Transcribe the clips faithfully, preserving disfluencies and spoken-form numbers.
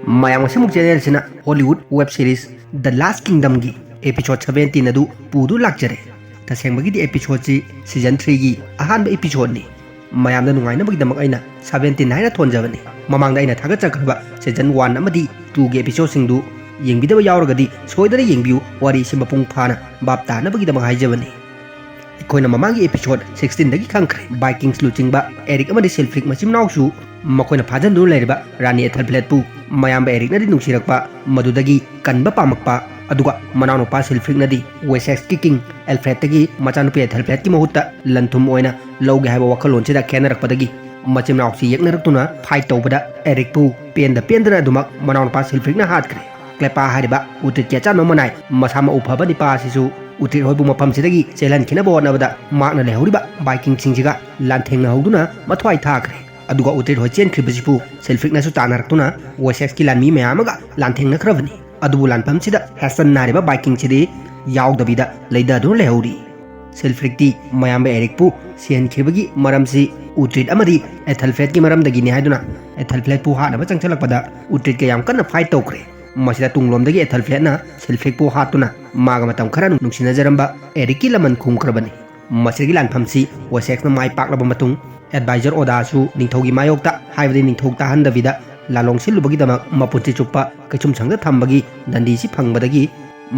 ꯃꯌꯥꯝ ꯉꯁꯤꯃꯨꯛ ꯆꯦꯅꯦꯜꯁꯤꯅ Hollywood web series ꯗ ꯂꯥꯁ ꯀꯤꯡꯗꯝꯒꯤ episode seventeen ꯑꯗꯨ ꯄꯨꯗꯨ ꯂꯥꯛꯆꯔꯦ꯫ ꯇꯁꯦꯡꯕꯒꯤꯗꯤ ꯑꯦꯄꯤꯁꯣꯗꯁꯤ season ꯊ꯭ꯔꯤꯒꯤ ꯑꯍꯥꯟꯕ ꯑꯦꯄꯤꯁꯣꯗꯅꯤ꯫ ꯃꯌꯥꯝꯗ ꯅꯨꯡꯉꯥꯏꯅꯕꯒꯤꯗꯃꯛ ꯑꯩꯅ ꯁꯕꯦꯟꯇꯤꯟ ꯍꯥꯏꯅ ꯊꯣꯟꯖꯕꯅꯤ꯫ ꯃꯃꯥꯡꯗ ꯑꯩꯅ ꯊꯥꯒꯠꯆꯈ꯭ꯔꯕ ꯁꯤꯖꯟ ꯋꯥꯟ ꯑꯃꯗꯤ ꯇꯨꯒꯤ ꯑꯦꯄꯤꯁꯣꯗꯁꯤꯡꯗꯨ ꯌꯦꯡꯕꯤꯗꯕ ꯌꯥꯎꯔꯒꯗꯤ ꯁꯣꯏꯗꯅ ꯌꯦꯡꯕꯤꯌꯨ, ꯋꯥꯔꯤꯁꯤ ꯃꯄꯨꯡ ꯐꯥꯅ ꯚꯥꯞ ꯇꯥꯅꯕꯒꯤꯗꯃꯛ ꯍꯥꯏꯖꯕꯅꯤ꯫ ꯑꯩꯈꯣꯏꯅ ꯃꯃꯥꯡꯒꯤ ꯑꯦꯄꯤꯁꯣꯗ ꯁꯤꯛꯁꯇꯤꯟꯗꯒꯤ ꯈꯪꯈ꯭ꯔꯦ, ꯕꯥꯏꯀꯤꯡꯁ ꯂꯨꯆꯤꯡꯕ ꯑꯦꯔꯤꯛ ꯑꯃꯗꯤ ꯁꯤꯜꯐ꯭ꯔꯤꯛ ꯃꯆꯤꯟ ꯃꯅꯥꯎꯁꯨ ꯃꯈꯣꯏꯅ ꯐꯥꯖꯤꯟꯗꯨꯅ ꯂꯩꯔꯤꯕ ꯔꯥꯅꯤ ꯑꯦꯊꯦꯜꯐ꯭ꯂꯦꯠꯄꯨ ꯃꯌꯥꯝꯕ ꯑꯦꯔꯤꯛꯅꯗꯤ ꯅꯨꯡꯁꯤꯔꯛꯄ, ꯃꯗꯨꯗꯒꯤ ꯀꯟꯕ ꯄꯥꯝꯃꯛꯄ, ꯑꯗꯨꯒ ꯃꯅꯥꯎꯅꯨꯄꯥ ꯁꯤꯜꯐ꯭ꯔꯤꯛꯅꯗꯤ ꯋꯦꯁꯦꯛꯁꯀꯤ ꯀꯤꯡ ꯑꯦꯜꯐ꯭ꯔꯦꯗꯇꯒꯤ ꯃꯆꯥꯅꯨꯄꯤ ꯑꯦꯊꯦꯜꯐ꯭ꯂꯦꯠꯀꯤ ꯃꯍꯨꯠꯇ ꯂꯟ ꯊꯨꯝ ꯑꯣꯏꯅ ꯂꯧꯒꯦ ꯍꯥꯏꯕ ꯋꯥꯈꯜꯂꯣꯟꯁꯤꯗ ꯈꯦꯠꯅꯔꯛꯄꯗꯒꯤ ꯃꯆꯤꯟ ꯃꯅꯥꯎꯁꯤ ꯌꯦꯛꯅꯔꯛꯇꯨꯅ ꯐꯥꯏꯠ ꯇꯧꯕꯗ ꯑꯦꯔꯤꯛꯄꯨ ꯄꯦꯟꯗ ꯄꯦꯟꯗꯅ ꯑꯗꯨꯃꯛ ꯃꯅꯥꯎꯅꯨꯄꯥ ꯁꯤꯜꯐ꯭ꯔꯤꯛꯅ ꯍꯥꯠꯈ꯭ꯔꯦ꯫ ꯀ꯭ꯂꯦꯄꯥ ꯍꯥꯏꯔꯤꯕ ꯎꯇ꯭ꯔꯤꯠꯀꯤ ꯑꯆꯥꯟꯕ ꯃꯅꯥꯏ, ꯃꯁꯥ ꯃꯎ ꯐꯕ ꯅꯤꯄꯥ ꯑꯁꯤꯁꯨ ꯎꯇ꯭ꯔꯤꯠ ꯍꯣꯏꯕꯨ ꯃꯐꯝꯁꯤꯗꯒꯤ ꯆꯦꯜꯍꯟꯈꯤꯅꯕ ꯍꯣꯠꯅꯕꯗ ꯃꯍꯥꯛꯅ ꯂꯩꯍꯧꯔꯤꯕ ꯕꯥꯏꯀꯤꯡꯁꯤꯡꯁꯤꯒ ꯂꯥꯟꯊꯦꯡꯅꯍꯧꯗꯨꯅ ꯃꯊ꯭ꯋꯥꯏ ꯊꯥꯈ꯭ꯔꯦ꯫ ꯑꯗꯨꯒ ꯎꯇ꯭ꯔꯤꯠ ꯍꯣꯏ ꯆꯦꯟꯈ꯭ꯔꯤꯕꯁꯤꯕꯨ ꯁꯤꯜꯐ꯭ꯔꯤꯛꯅꯁꯨ ꯇꯥꯟꯅꯔꯛꯇꯨꯅ ꯋꯦꯁꯦꯛꯁꯀꯤ ꯂꯥꯟꯃꯤ ꯃꯌꯥꯝ ꯑꯃꯒ ꯂꯥꯟꯊꯦꯡꯅꯈ꯭ꯔꯕꯅꯤ꯫ ꯑꯗꯨꯕꯨ ꯂꯥꯟꯐꯝꯁꯤꯗ ꯍꯦꯁꯇꯟ ꯍꯥꯏꯔꯤꯕ ꯕꯥꯏꯀꯤꯡꯁꯤꯗꯤ ꯌꯥꯎꯗꯕꯤꯗ ꯂꯩꯗꯗꯨꯅ ꯂꯩꯍꯧꯔꯤ꯫ ꯁꯤꯜꯐ꯭ꯔꯤꯛꯇꯤ ꯃꯌꯥꯝꯕ ꯑꯦꯔꯤꯛꯄꯨ ꯁꯤꯍꯟꯈꯤꯕꯒꯤ ꯃꯔꯝꯁꯤ ꯎꯇ꯭ꯔꯤꯠ ꯑꯃꯗꯤ ꯑꯦꯊꯦꯜꯐ꯭ꯂꯦꯠꯀꯤ ꯃꯔꯝꯗꯒꯤꯅꯤ ꯍꯥꯏꯗꯨꯅ ꯑꯦꯊꯦꯜꯐ꯭ꯂꯦꯠꯄꯨ ꯍꯥꯠꯅꯕ ꯆꯪꯁꯤꯜꯂꯛꯄꯗ ꯎꯇ꯭ꯔꯤꯠꯀ ꯌꯥꯝ ꯀꯟꯅ ꯐꯥꯏꯠ ꯇꯧꯈ꯭ꯔꯦ꯫ ꯃꯁꯤꯗ ꯇꯨꯡꯂꯣꯝꯗꯒꯤ ꯑꯦꯊꯦꯜꯐ꯭ꯂꯦꯠꯅ ꯁꯤꯜꯐ꯭ꯔꯤꯛꯄꯨ ꯍꯥꯠꯇꯨꯅ ꯃꯥꯒ ꯃꯇꯝ ꯈꯔ ꯅꯨꯡꯁꯤꯅꯖꯔꯝꯕ ꯑꯦꯔꯤꯛꯀꯤ ꯂꯃꯟ ꯈꯨꯝꯈ꯭ꯔꯕꯅꯤ꯫ ꯃꯁꯤꯗꯒꯤ ꯂꯥꯟꯐꯝꯁꯤ ꯋꯦꯁꯦꯛꯁꯅ ꯃꯥꯏ ꯄꯥꯛꯂꯕ ꯃꯇꯨꯡ, ꯑꯦꯗꯚꯥꯏꯖꯔ ꯑꯣꯗꯥꯁꯨ ꯅꯤꯡꯊꯧꯒꯤ ꯃꯥꯌꯣꯛꯇ, ꯍꯥꯏꯕꯗꯤ ꯅꯤꯡꯊꯧ ꯇꯥꯍꯟꯗꯕꯤꯗ, ꯂꯥꯂꯣꯡ ꯁꯤꯜꯂꯨꯕꯒꯤꯗꯃꯛ ꯃꯄꯨꯟꯁꯤ ꯆꯨꯞꯄ ꯀꯩꯁꯨꯝꯁꯪꯗ ꯊꯝꯕꯒꯤ ꯗꯟꯗꯤꯁꯤ ꯐꯪꯕꯗꯒꯤ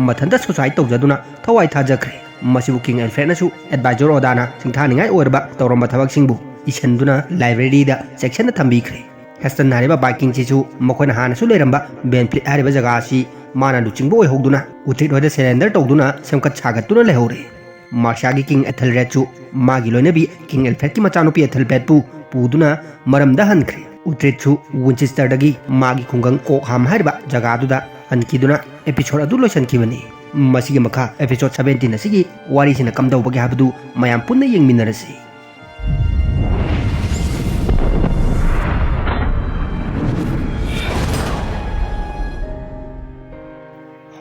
ꯃꯊꯟꯇ ꯁꯨꯁꯥꯏꯗ ꯇꯧꯖꯗꯨꯅ ꯊꯋꯥꯏ ꯊꯥꯖꯈ꯭ꯔꯦ꯫ ꯃꯁꯤꯕꯨ ꯀꯤꯡ ꯑꯦꯜꯐ꯭ꯔꯦꯗꯅꯁꯨ ꯑꯦꯗꯚꯥꯏꯖꯔ ꯑꯣꯗꯥꯅ ꯁꯤꯡꯊꯥꯅꯤꯡꯉꯥꯏ ꯑꯣꯏꯔꯕ ꯇꯧꯔꯝꯕ ꯊꯕꯛꯁꯤꯡꯕꯨ ꯏꯁꯤꯟꯗꯨꯅ ꯂꯥꯏꯕ꯭ꯔꯦꯔꯤꯗ ꯆꯦꯛꯁꯤꯟꯅ ꯊꯝꯕꯤꯈ꯭ꯔꯦ꯫ ꯍꯦꯁꯇꯟ ꯍꯥꯏꯔꯤꯕ ꯕꯥꯏꯀꯤꯡꯁꯤꯁꯨ ꯃꯈꯣꯏꯅ ꯍꯥꯟꯅꯁꯨ ꯂꯩꯔꯝꯕ ꯕꯦꯟꯐ꯭ꯂꯤꯠ ꯍꯥꯏꯔꯤꯕ ꯖꯒꯥ ꯑꯁꯤ ꯃꯥꯅ ꯂꯨꯆꯤꯡꯕ ꯑꯣꯏꯍꯧꯗꯨꯅ ꯎꯇ꯭ꯔꯤꯠ ꯍꯣꯏꯗ ꯁꯔꯦꯟꯗꯔ ꯇꯧꯗꯨꯅ ꯁꯦꯝꯒꯠ ꯁꯥꯒꯠꯇꯨꯅ ꯂꯩꯍꯧꯔꯦ꯫ ꯃꯥꯔꯁꯤꯌꯥꯒꯤ ꯀꯤꯡ ꯑꯦꯊꯦꯜꯔꯦꯗꯁꯨ ꯃꯥꯒꯤ ꯂꯣꯏꯅꯕꯤ ꯀꯤꯡ ꯑꯦꯜꯐ꯭ꯔꯦꯗꯀꯤ ꯃꯆꯥꯅꯨꯄꯤ ꯑꯦꯊꯦꯜꯕꯦꯠꯄꯨ ꯄꯨꯗꯨꯅ ꯃꯔꯝꯗ ꯍꯟꯈ꯭ꯔꯦ꯫ ꯎꯇ꯭ꯔꯤꯠꯁꯨ ꯋꯤꯟꯆꯦꯁꯇꯔꯗꯒꯤ ꯃꯥꯒꯤ ꯈꯨꯡꯒꯪ ꯀꯣꯛꯍꯥꯝ ꯍꯥꯏꯔꯤꯕ ꯖꯒꯥꯗꯨꯗ ꯍꯟꯈꯤꯗꯨꯅ ꯑꯦꯄꯤꯁꯣꯗ ꯑꯗꯨ ꯂꯣꯏꯁꯤꯟꯈꯤꯕꯅꯤ꯫ ꯃꯁꯤꯒꯤ ꯃꯈꯥ ꯑꯦꯄꯤꯁꯣꯗ ꯁꯕꯦꯟꯇꯤꯟ ꯑꯁꯤꯒꯤ ꯋꯥꯔꯤꯁꯤꯅ ꯀꯝꯗꯧꯕꯒꯦ ꯍꯥꯏꯕꯗꯨ ꯃꯌꯥꯝ ꯄꯨꯟꯅ ꯌꯦꯡꯃꯤꯟꯅꯔꯁꯤ꯫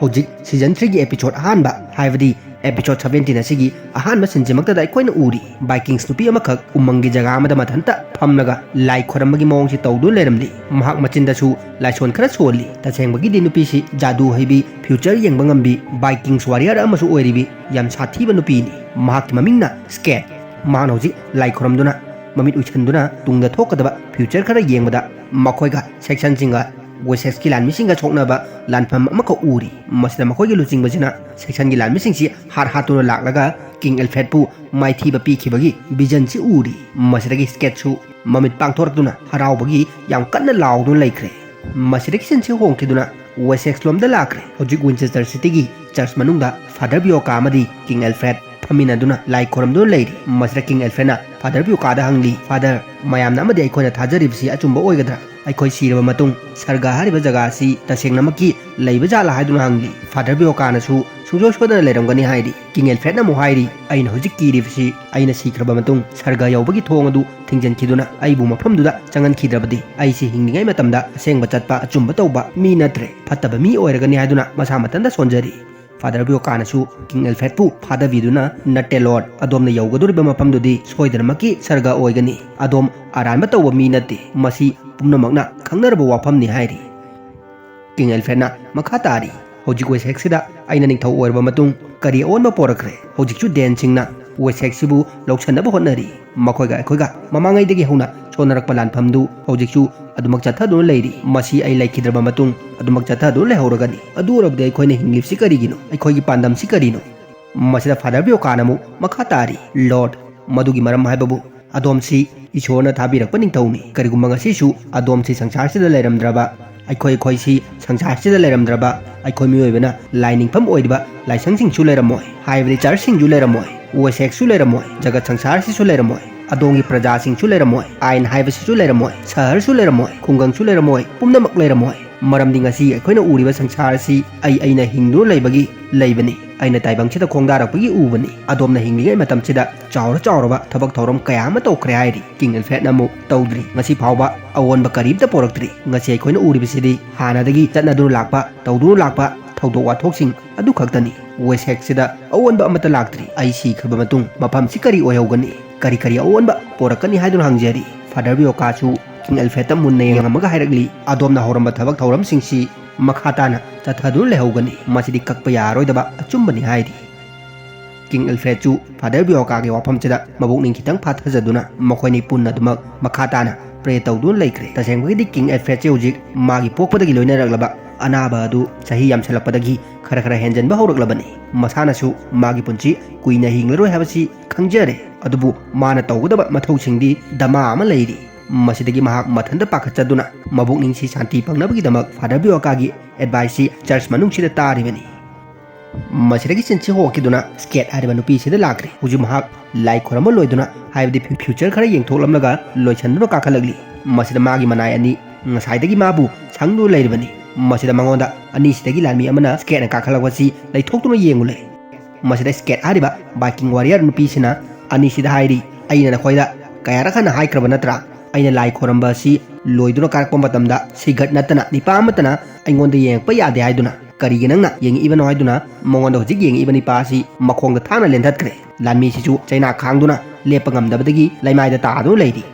ꯍꯧꯖꯤꯛ ꯁꯤꯖꯟ ꯊ꯭ꯔꯤꯒꯤ ꯑꯦꯄꯤꯁꯣꯗ ꯑꯍꯥꯟꯕ, ꯍꯥꯏꯕꯗꯤ Episode seventeen ꯑꯁꯤꯒꯤ ꯑꯍꯥꯟꯕ ꯁꯤꯟꯁꯤꯃꯛꯇꯗ ꯑꯩꯈꯣꯏꯅ ꯎꯔꯤ, ꯕꯥꯏꯀꯤꯡꯁ ꯅꯨꯄꯤ ꯑꯃꯈꯛ ꯎꯃꯪꯒꯤ ꯖꯒꯥ ꯑꯃꯗ ꯃꯊꯟꯇ ꯐꯝꯂꯒ ꯂꯥꯏ ꯈꯣꯏꯔꯝꯕꯒꯤ ꯃꯑꯣꯡꯁꯤ ꯇꯧꯗꯨꯅ ꯂꯩꯔꯝꯂꯤ꯫ ꯃꯍꯥꯛ ꯃꯆꯤꯟꯗꯁꯨ ꯂꯥꯏꯁꯣꯟ ꯈꯔ ꯁꯣꯜꯂꯤ꯫ ꯇꯁꯦꯡꯕꯒꯤꯗꯤ ꯅꯨꯄꯤꯁꯤ ꯖꯥꯗꯨ ꯍꯩꯕꯤ, ꯐ꯭ꯌꯨꯆꯔ ꯌꯦꯡꯕ ꯉꯝꯕꯤ, ꯕꯥꯏꯀꯤꯡꯁ ꯋꯥꯔꯤꯌꯔ ꯑꯃꯁꯨ ꯑꯣꯏꯔꯤꯕꯤ ꯌꯥꯝ ꯁꯥꯊꯤꯕ ꯅꯨꯄꯤꯅꯤ꯫ ꯃꯍꯥꯛꯀꯤ ꯃꯃꯤꯡꯅ ꯁ꯭ꯀꯦꯠ꯫ ꯃꯍꯥꯛꯅ ꯍꯧꯖꯤꯛ ꯂꯥꯏ ꯈꯣꯏꯔꯝꯗꯨꯅ, ꯃꯃꯤꯠ ꯎꯏꯁꯟꯗꯨꯅ ꯇꯨꯡꯗ ꯊꯣꯛꯀꯗꯕ ꯐ꯭ꯌꯨꯆꯔ ꯈꯔ ꯌꯦꯡꯕꯗ, ꯃꯈꯣꯏꯒ ꯁꯦꯛꯁꯟꯁꯤꯡꯒ ꯋꯦꯁꯦꯛꯁꯀꯤ ꯂꯥꯟꯃꯤꯁꯤꯡꯒ ꯁꯣꯛꯅꯕ ꯂꯥꯟꯐꯝ ꯑꯃꯈꯛ ꯎꯔꯤ꯫ ꯃꯁꯤꯗ ꯃꯈꯣꯏꯒꯤ ꯂꯨꯆꯤꯡꯕꯁꯤꯅ ꯁꯦꯛꯁꯟꯒꯤ ꯂꯥꯟꯃꯤꯁꯤꯡꯁꯤ ꯍꯥꯠ ꯍꯥꯠꯇꯨꯅ ꯂꯥꯛꯂꯒ ꯀꯤꯡ ꯑꯦꯜꯐ꯭ꯔꯦꯗꯄꯨ ꯃꯥꯏꯊꯤꯕ ꯄꯤꯈꯤꯕꯒꯤ ꯚꯤꯖꯟꯁꯤ ꯎꯔꯤ꯫ ꯃꯁꯤꯗꯒꯤ ꯁ꯭ꯀꯦꯠꯁꯨ ꯃꯃꯤꯠ ꯄꯥꯡꯊꯣꯔꯛꯇꯨꯅ ꯍꯔꯥꯎꯕꯒꯤ ꯌꯥꯝ ꯀꯟꯅ ꯂꯥꯎꯗꯨꯅ ꯂꯩꯈ꯭ꯔꯦ꯫ ꯃꯁꯤꯗꯒꯤ ꯁꯤꯟꯁꯤ ꯍꯣꯡꯈꯤꯗꯨꯅ ꯋꯦꯁꯦꯛꯁ ꯂꯣꯝꯗ ꯂꯥꯛꯈ꯭ꯔꯦ꯫ ꯍꯧꯖꯤꯛ ꯋꯤꯟꯆꯦꯁꯇꯔ ꯁꯤꯇꯤꯒꯤ ꯆꯔꯆ ꯃꯅꯨꯡꯗ ꯐꯥꯗꯔ ꯕꯤꯌꯣꯀꯥ ꯑꯃꯗꯤ ꯀꯤꯡ ꯑꯦꯜꯐ꯭ꯔꯦꯗ ꯐꯝꯃꯤꯟꯅꯗꯨꯅ ꯂꯥꯏ ꯈꯣꯏꯔꯝꯗꯨꯅ ꯂꯩꯔꯤ꯫ ꯃꯁꯤꯗ ꯀꯤꯡ ꯑꯦꯜꯐ꯭ꯔꯦꯗꯅ ꯐꯥꯗꯔ ꯕꯤꯌꯣꯀꯥꯗ ꯍꯪꯂꯤ, "ꯐꯥꯗꯔ, ꯃꯌꯥꯝꯅ ꯑꯃꯗꯤ ꯑꯩꯈꯣꯏꯅ ꯊꯥꯖꯔꯤꯕꯁꯤ ꯑꯆꯨꯝꯕ ꯑꯣꯏꯒꯗ꯭ꯔꯥ? ꯑꯩꯈꯣꯏ ꯁꯤꯔꯕ ꯃꯇꯨꯡ ꯁꯔꯒ ꯍꯥꯏꯔꯤꯕ ꯖꯒꯥ ꯑꯁꯤ ꯇꯁꯦꯡꯅꯃꯛꯀꯤ ꯂꯩꯕ ꯖꯥꯠꯂꯥ?" ꯍꯥꯏꯗꯨꯅ ꯍꯪꯂꯤ꯫ ꯐꯥꯗꯔ ꯕꯤꯌꯣꯀꯥꯅꯁꯨ, "ꯁꯨꯡꯁꯣꯏ ꯁꯣꯏꯗꯅ ꯂꯩꯔꯝꯒꯅꯤ" ꯍꯥꯏꯔꯤ꯫ ꯀꯤꯡ ꯑꯦꯜꯐ꯭ꯔꯦꯗꯅ ꯑꯃꯨꯛ ꯍꯥꯏꯔꯤ, "ꯑꯩꯅ ꯍꯧꯖꯤꯛ ꯀꯤꯔꯤꯕꯁꯤ ꯑꯩꯅ ꯁꯤꯈ꯭ꯔꯕ ꯃꯇꯨꯡ ꯁꯔꯒ ꯌꯧꯕꯒꯤ ꯊꯣꯡ ꯑꯗꯨ ꯊꯤꯡꯖꯤꯟꯈꯤꯗꯨꯅ ꯑꯩꯕꯨ ꯃꯐꯝꯗꯨꯗ ꯆꯪꯍꯟꯈꯤꯗ꯭ꯔꯕꯗꯤ, ꯑꯩꯁꯤ ꯍꯤꯡꯂꯤꯉꯩ ꯃꯇꯝꯗ ꯑꯁꯦꯡꯕ ꯆꯠꯄ, ꯑꯆꯨꯝꯕ ꯇꯧꯕ ꯃꯤ ꯅꯠꯇ꯭ꯔꯦ, ꯐꯠꯇꯕ ꯃꯤ ꯑꯣꯏꯔꯒꯅꯤ" ꯍꯥꯏꯗꯨꯅ ꯃꯁꯥ ꯃꯊꯟꯇ ꯁꯣꯟꯖꯔꯤ꯫ ꯐꯥꯗꯔ ꯕꯤꯌꯣꯀꯥꯅꯁꯨ ꯀꯤꯡ ꯑꯦꯜꯐ꯭ꯔꯦꯗꯄꯨ ꯐꯥꯗꯕꯤꯗꯨꯅ, "ꯅꯠꯇꯦ ꯂꯣꯔꯗ, ꯑꯗꯣꯝꯅ ꯌꯧꯒꯗꯧꯔꯤꯕ ꯃꯐꯝꯗꯨꯗꯤ ꯁꯣꯏꯗꯅꯃꯛꯀꯤ ꯁꯔꯒ ꯑꯣꯏꯒꯅꯤ꯫ ꯑꯗꯣꯝ ꯑꯔꯥꯟꯕ ꯇꯧꯕ ꯃꯤ ꯅꯠꯇꯦ꯫ ꯃꯁꯤ ꯄꯨꯝꯅꯃꯛꯅ ꯈꯪꯅꯔꯕ ꯋꯥꯐꯝꯅꯤ" ꯍꯥꯏꯔꯤ꯫ ꯀꯤꯡ ꯑꯦꯜꯐ꯭ꯔꯦꯗꯅ ꯃꯈꯥ ꯇꯥꯔꯤ, "ꯍꯧꯖꯤꯛ ꯋꯦꯁꯦꯛꯁꯤꯗ ꯑꯩꯅ ꯅꯤꯡꯊꯧ ꯑꯣꯏꯔꯕ ꯃꯇꯨꯡ ꯀꯔꯤ ꯑꯑꯣꯟꯕ ꯄꯣꯔꯛꯈ꯭ꯔꯦ? ꯍꯧꯖꯤꯛꯁꯨ ꯗꯦꯟꯁꯤꯡꯅ ꯋꯦꯁꯦꯛꯁꯤꯕꯨ ꯂꯧꯁꯟꯅꯕ ꯍꯣꯠꯅꯔꯤ꯫ ꯃꯈꯣꯏꯒ ꯑꯩꯈꯣꯏꯒ ꯃꯃꯥꯡꯉꯩꯗꯒꯤ ꯍꯧꯅ ꯁꯣꯟꯅꯔꯛꯄ ꯂꯥꯟꯐꯝꯗꯨ ꯍꯧꯖꯤꯛꯁꯨ ꯑꯗꯨꯃꯛ ꯆꯠꯊꯗꯨꯅ ꯂꯩꯔꯤ꯫ ꯃꯁꯤ ꯑꯩ ꯂꯩꯈꯤꯗ꯭ꯔꯕ ꯃꯇꯨꯡ ꯑꯗꯨꯃꯛ ꯆꯠꯊꯗꯨꯅ ꯂꯩꯍꯧꯔꯒꯅꯤ꯫ ꯑꯗꯨ ꯑꯣꯏꯔꯕꯗꯤ ꯑꯩꯈꯣꯏꯅ ꯍꯤꯡꯂꯤꯕꯁꯤ ꯀꯔꯤꯒꯤꯅꯣ? ꯑꯩꯈꯣꯏꯒꯤ ꯄꯥꯟꯗꯝꯁꯤ ꯀꯔꯤꯅꯣ?" ꯃꯁꯤꯗ ꯐꯥꯗꯔ ꯕꯤꯌꯣꯀꯥꯅ ꯑꯃꯨꯛ ꯃꯈꯥ ꯇꯥꯔꯤ, "ꯂꯣꯔꯗ, ꯃꯗꯨꯒꯤ ꯃꯔꯝ ꯍꯥꯏꯕꯕꯨ ꯑꯗꯣꯝꯁꯤ ꯏꯁꯣꯔꯅ ꯊꯥꯕꯤꯔꯛꯄ ꯅꯤꯡꯊꯧꯅꯤ꯫ ꯀꯔꯤꯒꯨꯝꯕ ꯉꯁꯤꯁꯨ ꯑꯗꯣꯝꯁꯤ ꯁꯪꯁꯥꯔꯁꯤꯗ ꯂꯩꯔꯝꯗ꯭ꯔꯕ, ꯑꯩꯈꯣꯏ ꯑꯩꯈꯣꯏꯁꯤ ꯁꯪꯁꯥꯔꯁꯤꯗ ꯂꯩꯔꯝꯗ꯭ꯔꯕ, ꯑꯩꯈꯣꯏ ꯃꯤꯑꯣꯏꯕꯅ ꯂꯥꯏꯅꯤꯡꯐꯝ ꯑꯣꯏꯔꯤꯕ ꯂꯥꯏꯁꯪꯁꯤꯡꯁꯨ ꯂꯩꯔꯝꯃꯣꯏ, ꯍꯥꯏꯕꯗꯤ ꯆꯔꯆꯁꯤꯡꯁꯨ ꯂꯩꯔꯝꯃꯣꯏ, ꯋꯦꯁꯦꯛꯁꯨ ꯂꯩꯔꯝꯃꯣꯏ, ꯖꯒꯠ ꯁꯪꯁꯥꯔꯁꯤꯁꯨ ꯂꯩꯔꯝꯃꯣꯏ, ꯑꯗꯣꯝꯒꯤ ꯄ꯭ꯔꯖꯥꯁꯤꯡꯁꯨ ꯂꯩꯔꯝꯃꯣꯏ, ꯑꯥꯏꯟ ꯍꯥꯏꯕꯁꯤꯁꯨ ꯂꯩꯔꯝꯃꯣꯏ, ꯁꯍꯔꯁꯨ ꯂꯩꯔꯝꯃꯣꯏ, ꯈꯨꯡꯒꯪꯁꯨ ꯂꯩꯔꯝꯃꯣꯏ, ꯄꯨꯝꯅꯃꯛ ꯂꯩꯔꯝꯃꯣꯏ꯫ ꯃꯔꯝꯗꯤ ꯉꯁꯤ ꯑꯩꯈꯣꯏꯅ ꯎꯔꯤꯕ ꯁꯪꯁꯥꯔ ꯑꯁꯤ ꯑꯩ, ꯑꯩꯅ ꯍꯤꯡꯗꯨꯅ ꯂꯩꯕꯒꯤ ꯂꯩꯕꯅꯤ꯫ ꯑꯩꯅ ꯇꯥꯏꯕꯪꯁꯤꯗ ꯈꯣꯡꯗꯥꯔꯛꯄꯒꯤ ꯎꯕꯅꯤ꯫ ꯑꯗꯣꯝꯅ ꯍꯤꯡꯂꯤꯉꯩ ꯃꯇꯝꯁꯤꯗ ꯆꯥꯎꯔ ꯆꯥꯎꯔꯕ ꯊꯕꯛ ꯊꯧꯔꯝ ꯀꯌꯥ ꯑꯃ ꯇꯧꯈ꯭ꯔꯦ" ꯍꯥꯏꯔꯤ꯫ ꯀꯤꯡ ꯑꯦꯜꯐ꯭ꯔꯦꯗꯅ ꯑꯃꯨꯛ, "ꯇꯧꯗ꯭ꯔꯤ꯫ ꯉꯁꯤ ꯐꯥꯎꯕ ꯑꯑꯣꯟꯕ ꯀꯔꯤꯝꯇ ꯄꯣꯔꯛꯇ꯭ꯔꯤ꯫ ꯉꯁꯤ ꯑꯩꯈꯣꯏꯅ ꯎꯔꯤꯕꯁꯤꯗꯤ ꯍꯥꯟꯅꯗꯒꯤ ꯆꯠꯅꯗꯨꯅ ꯂꯥꯛꯄ, ꯇꯧꯗꯨꯅ ꯂꯥꯛꯄ ꯊꯧꯗꯣꯛ ꯋꯥꯊꯣꯛꯁꯤꯡ ꯑꯗꯨ ꯈꯛꯇꯅꯤ꯫ ꯋꯦꯁꯦꯛꯁꯤꯗ ꯑꯑꯣꯟꯕ ꯑꯃꯠꯇ ꯂꯥꯛꯇ꯭ꯔꯤ꯫ ꯑꯩ ꯁꯤꯈ꯭ꯔꯕ ꯃꯇꯨꯡ ꯃꯐꯝꯁꯤ ꯀꯔꯤ ꯑꯣꯏꯍꯧꯒꯅꯤ? ꯀꯔꯤ ꯀꯔꯤ ꯑꯑꯣꯟꯕ ꯄꯣꯔꯛꯀꯅꯤ ꯍꯥꯏꯗꯨꯅ ꯍꯪꯖꯔꯤ꯫ ꯐꯥꯗꯔ ꯕꯤꯌꯣꯀꯥꯁꯨ ꯀꯤꯡ ꯑꯦꯜꯐ꯭ꯔꯦꯗꯇ ꯃꯨꯟꯅ ꯌꯦꯡꯉꯝꯃꯒ ꯍꯥꯏꯔꯛꯂꯤ, "ꯑꯗꯣꯝꯅ ꯍꯧꯔꯝꯕ ꯊꯕꯛ ꯊꯧꯔꯝꯁꯤꯡꯁꯤ ꯃꯈꯥ ꯇꯥꯅ ꯆꯠꯊꯗꯨꯅ ꯂꯩꯍꯧꯒꯅꯤ꯫ ꯃꯁꯤꯗꯤ ꯀꯛꯄ ꯌꯥꯔꯔꯣꯏꯗꯕ ꯑꯆꯨꯝꯕꯅꯤ" ꯍꯥꯏꯔꯤ꯫ ꯀꯤꯡ ꯑꯦꯜꯐ꯭ꯔꯦꯗꯁꯨ ꯐꯥꯗꯔ ꯕꯤꯌꯣꯀꯥꯒꯤ ꯋꯥꯐꯝꯁꯤꯗ ꯃꯕꯨꯛꯅꯤꯡ ꯈꯤꯇꯪ ꯐꯥꯊꯖꯗꯨꯅ ꯃꯈꯣꯏꯅꯤ ꯄꯨꯟꯅ ꯑꯗꯨꯃꯛ ꯃꯈꯥ ꯇꯥꯅ ꯄ꯭ꯔꯦ ꯇꯧꯗꯨꯅ ꯂꯩꯈ꯭ꯔꯦ꯫ ꯇꯁꯦꯡꯕꯒꯤꯗꯤ ꯀꯤꯡ ꯑꯦꯜꯐ꯭ꯔꯦꯗꯁꯦ ꯍꯧꯖꯤꯛ ꯃꯥꯒꯤ ꯄꯣꯛꯄꯗꯒꯤ ꯂꯣꯏꯅꯔꯛꯂꯕ ꯑꯅꯥꯕ ꯑꯗꯨ ꯆꯍꯤ ꯌꯥꯝꯁꯤꯜꯂꯛꯄꯗꯒꯤ ꯈꯔ ꯈꯔ ꯍꯦꯟꯖꯟꯕ ꯍꯧꯔꯛꯂꯕꯅꯤ꯫ ꯃꯁꯥꯅꯁꯨ ꯃꯥꯒꯤ ꯄꯨꯟꯁꯤ ꯀꯨꯏꯅ ꯍꯤꯡꯂꯔꯣꯏ ꯍꯥꯏꯕꯁꯤ ꯈꯪꯖꯔꯦ꯫ ꯑꯗꯨꯕꯨ ꯃꯥꯅ ꯇꯧꯒꯗꯕ ꯃꯊꯧꯁꯤꯡꯗꯤ ꯗꯃꯥ ꯑꯃ ꯂꯩꯔꯤ꯫ ꯃꯁꯤꯗꯒꯤ ꯃꯍꯥꯛ ꯃꯊꯟꯇ ꯄꯥꯈꯠꯆꯗꯨꯅ ꯃꯕꯨꯛꯅꯤꯡꯁꯤ ꯁꯥꯟꯇꯤ ꯐꯪꯅꯕꯒꯤꯗꯃꯛ ꯐꯥꯗꯔ ꯕꯤꯌꯣꯀꯥꯒꯤ ꯑꯦꯗꯚꯥꯏꯁꯁꯤ ꯆꯔꯆ ꯃꯅꯨꯡꯁꯤꯗ ꯇꯥꯔꯤꯕꯅꯤ꯫ ꯃꯁꯤꯗꯒꯤ ꯁꯤꯟꯁꯤ ꯍꯣꯡꯈꯤꯗꯨꯅ ꯁ꯭ꯀꯦꯠ ꯍꯥꯏꯔꯤꯕ ꯅꯨꯄꯤꯁꯤꯗ ꯂꯥꯛꯈ꯭ꯔꯦ꯫ ꯍꯧꯖꯤꯛ ꯃꯍꯥꯛ ꯂꯥꯏ ꯈꯣꯏꯔꯝꯕ ꯂꯣꯏꯗꯨꯅ, ꯍꯥꯏꯕꯗꯤ ꯐ꯭ꯌꯨ-, ꯐ꯭ꯌꯨꯆꯔ ꯈꯔ ꯌꯦꯡꯊꯣꯛꯂꯝꯂꯒ ꯂꯣꯏꯁꯤꯟꯗꯨꯅ ꯀꯥꯈꯠꯂꯛꯂꯤ꯫ ꯃꯁꯤꯗ ꯃꯥꯒꯤ ꯃꯅꯥꯏ ꯑꯅꯤ ꯉꯁꯥꯏꯗꯒꯤ ꯃꯥꯕꯨ ꯁꯪꯗꯨꯅ ꯂꯩꯔꯤꯕꯅꯤ꯫ ꯃꯁꯤꯗ ꯃꯉꯣꯟꯗ ꯑꯅꯤꯁꯤꯗꯒꯤ ꯂꯥꯟꯃꯤ ꯑꯃꯅ ꯁ꯭ꯀꯦꯠꯅ ꯀꯥꯈꯠꯂꯛꯄꯁꯤ ꯂꯩꯊꯣꯛꯇꯨꯅ ꯌꯦꯡꯉꯨ ꯂꯩ꯫ ꯃꯁꯤꯗ ꯁ꯭ꯀꯦꯠ ꯍꯥꯏꯔꯤꯕ ꯚꯥꯏꯀꯤꯡ ꯋꯥꯔꯤꯌꯔ ꯅꯨꯄꯤꯁꯤꯅ ꯑꯅꯤꯁꯤꯗ ꯍꯥꯏꯔꯤ, "ꯑꯩꯅ ꯅꯈꯣꯏꯗ ꯀꯌꯥꯔꯛ ꯍꯟꯅ ꯍꯥꯏꯈ꯭ꯔꯕ ꯅꯠꯇ꯭ꯔꯥ? ꯑꯩꯅ ꯂꯥꯏ ꯈꯣꯏꯔꯝꯕ ꯑꯁꯤ ꯂꯣꯏꯗꯨꯅ ꯀꯥꯔꯛꯄ ꯃꯇꯝꯗ ꯁꯤꯒꯠ ꯅꯠꯇꯅ ꯅꯤꯄꯥ ꯑꯃꯠꯇꯅ ꯑꯩꯉꯣꯟꯗ ꯌꯦꯡꯉꯛꯄ ꯌꯥꯗꯦ ꯍꯥꯏꯗꯨꯅ꯫ ꯀꯔꯤꯒꯤ ꯅꯪꯅ ꯌꯦꯡꯉꯛꯏꯕꯅꯣ?" ꯍꯥꯏꯗꯨꯅ ꯃꯉꯣꯟꯗ ꯍꯧꯖꯤꯛ ꯌꯦꯡꯉꯛꯏꯕ ꯅꯤꯄꯥ ꯑꯁꯤ ꯃꯈꯣꯡꯗ ꯊꯥꯡꯅ ꯂꯦꯟꯊꯠꯈ꯭ꯔꯦ꯫ ꯂꯥꯟꯃꯤꯁꯤꯁꯨ ꯆꯩꯅꯥ ꯈꯥꯡꯗꯨꯅ ꯂꯦꯞꯄ ꯉꯝꯗꯕꯗꯒꯤ ꯂꯩꯃꯥꯏꯗ ꯇꯥꯗꯨꯅ ꯂꯩꯔꯤ꯫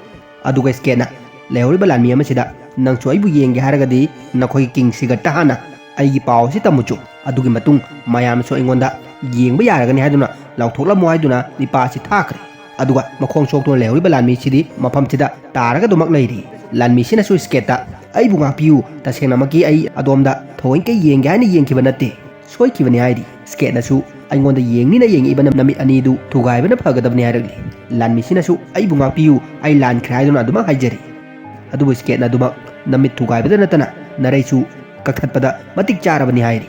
ꯑꯗꯨꯒ ꯁ꯭ꯀꯦꯠꯅ ꯂꯩꯍꯧꯔꯤꯕ ꯂꯥꯟꯃꯤ ꯑꯃꯁꯤꯗ, "ꯅꯪꯁꯨ ꯑꯩꯕꯨ ꯌꯦꯡꯒꯦ ꯍꯥꯏꯔꯒꯗꯤ ꯅꯈꯣꯏꯒꯤ ꯀꯤꯡ ꯁꯤꯒꯠꯇ ꯍꯥꯟꯅ ꯑꯩꯒꯤ ꯄꯥꯎ ꯑꯁꯤ ꯇꯝꯃꯨꯆꯣ꯫ ꯑꯗꯨꯒꯤ ꯃꯇꯨꯡ ꯃꯌꯥꯝꯁꯨ ꯑꯩꯉꯣꯟꯗ ꯌꯦꯡꯕ ꯌꯥꯔꯒꯅꯤ ꯍꯥꯏꯗꯨꯅ ꯂꯥꯎꯊꯣꯛꯂꯝꯃꯨ" ꯍꯥꯏꯗꯨꯅ ꯅꯤꯄꯥ ꯑꯁꯤ ꯊꯥꯈ꯭ꯔꯦ꯫ ꯑꯗꯨꯒ ꯃꯈꯣꯡ ꯁꯣꯛꯇꯨꯅ ꯂꯩꯍꯧꯔꯤꯕ ꯂꯥꯟꯃꯤꯁꯤꯗꯤ ꯃꯐꯝꯁꯤꯗ ꯇꯥꯔꯒ ꯑꯗꯨꯃꯛ ꯂꯩꯔꯤ꯫ ꯂꯥꯟꯃꯤꯁꯤꯅꯁꯨ ꯁ꯭ꯀꯦꯠꯇ, "ꯑꯩꯕꯨ ꯉꯥꯛꯄꯤꯌꯨ, ꯇꯁꯦꯡꯅꯃꯛꯀꯤ ꯑꯩ ꯑꯗꯣꯝꯗ ꯊꯑꯣꯏꯅꯀꯤ ꯌꯦꯡꯒꯦ ꯍꯥꯏꯅ ꯌꯦꯡꯈꯤꯕ ꯅꯠꯇꯦ, ꯁꯣꯏꯈꯤꯕꯅꯤ" ꯍꯥꯏꯔꯤ꯫ ꯁ꯭ꯀꯦꯠꯅꯁꯨ, "ꯑꯩꯉꯣꯟꯗ ꯌꯦꯡꯅꯤꯅ ꯌꯦꯡꯉꯛꯏꯕ ꯅꯃꯤꯠ ꯑꯅꯤꯗꯨ ꯊꯨꯒꯥꯏꯕꯅ ꯐꯒꯗꯕꯅꯤ" ꯍꯥꯏꯔꯛꯂꯤ꯫ ꯂꯥꯟꯃꯤꯁꯤꯅꯁꯨ, "ꯑꯩꯕꯨ ꯉꯥꯛꯄꯤꯌꯨ, ꯑꯩ ꯂꯥꯟꯈ꯭ꯔꯦ" ꯍꯥꯏꯗꯨꯅ ꯑꯗꯨꯃꯛ ꯍꯥꯏꯖꯔꯤ꯫ ꯑꯗꯨꯕꯨ ꯁ꯭ꯀꯦꯠꯅ ꯑꯗꯨꯃꯛ, "ꯅꯃꯤꯠ ꯊꯨꯒꯥꯏꯕꯗ ꯅꯠꯇꯅ ꯅꯔꯩꯁꯨ ꯀꯛꯊꯠꯄꯗ ꯃꯇꯤꯛ ꯆꯥꯔꯕꯅꯤ" ꯍꯥꯏꯔꯤ꯫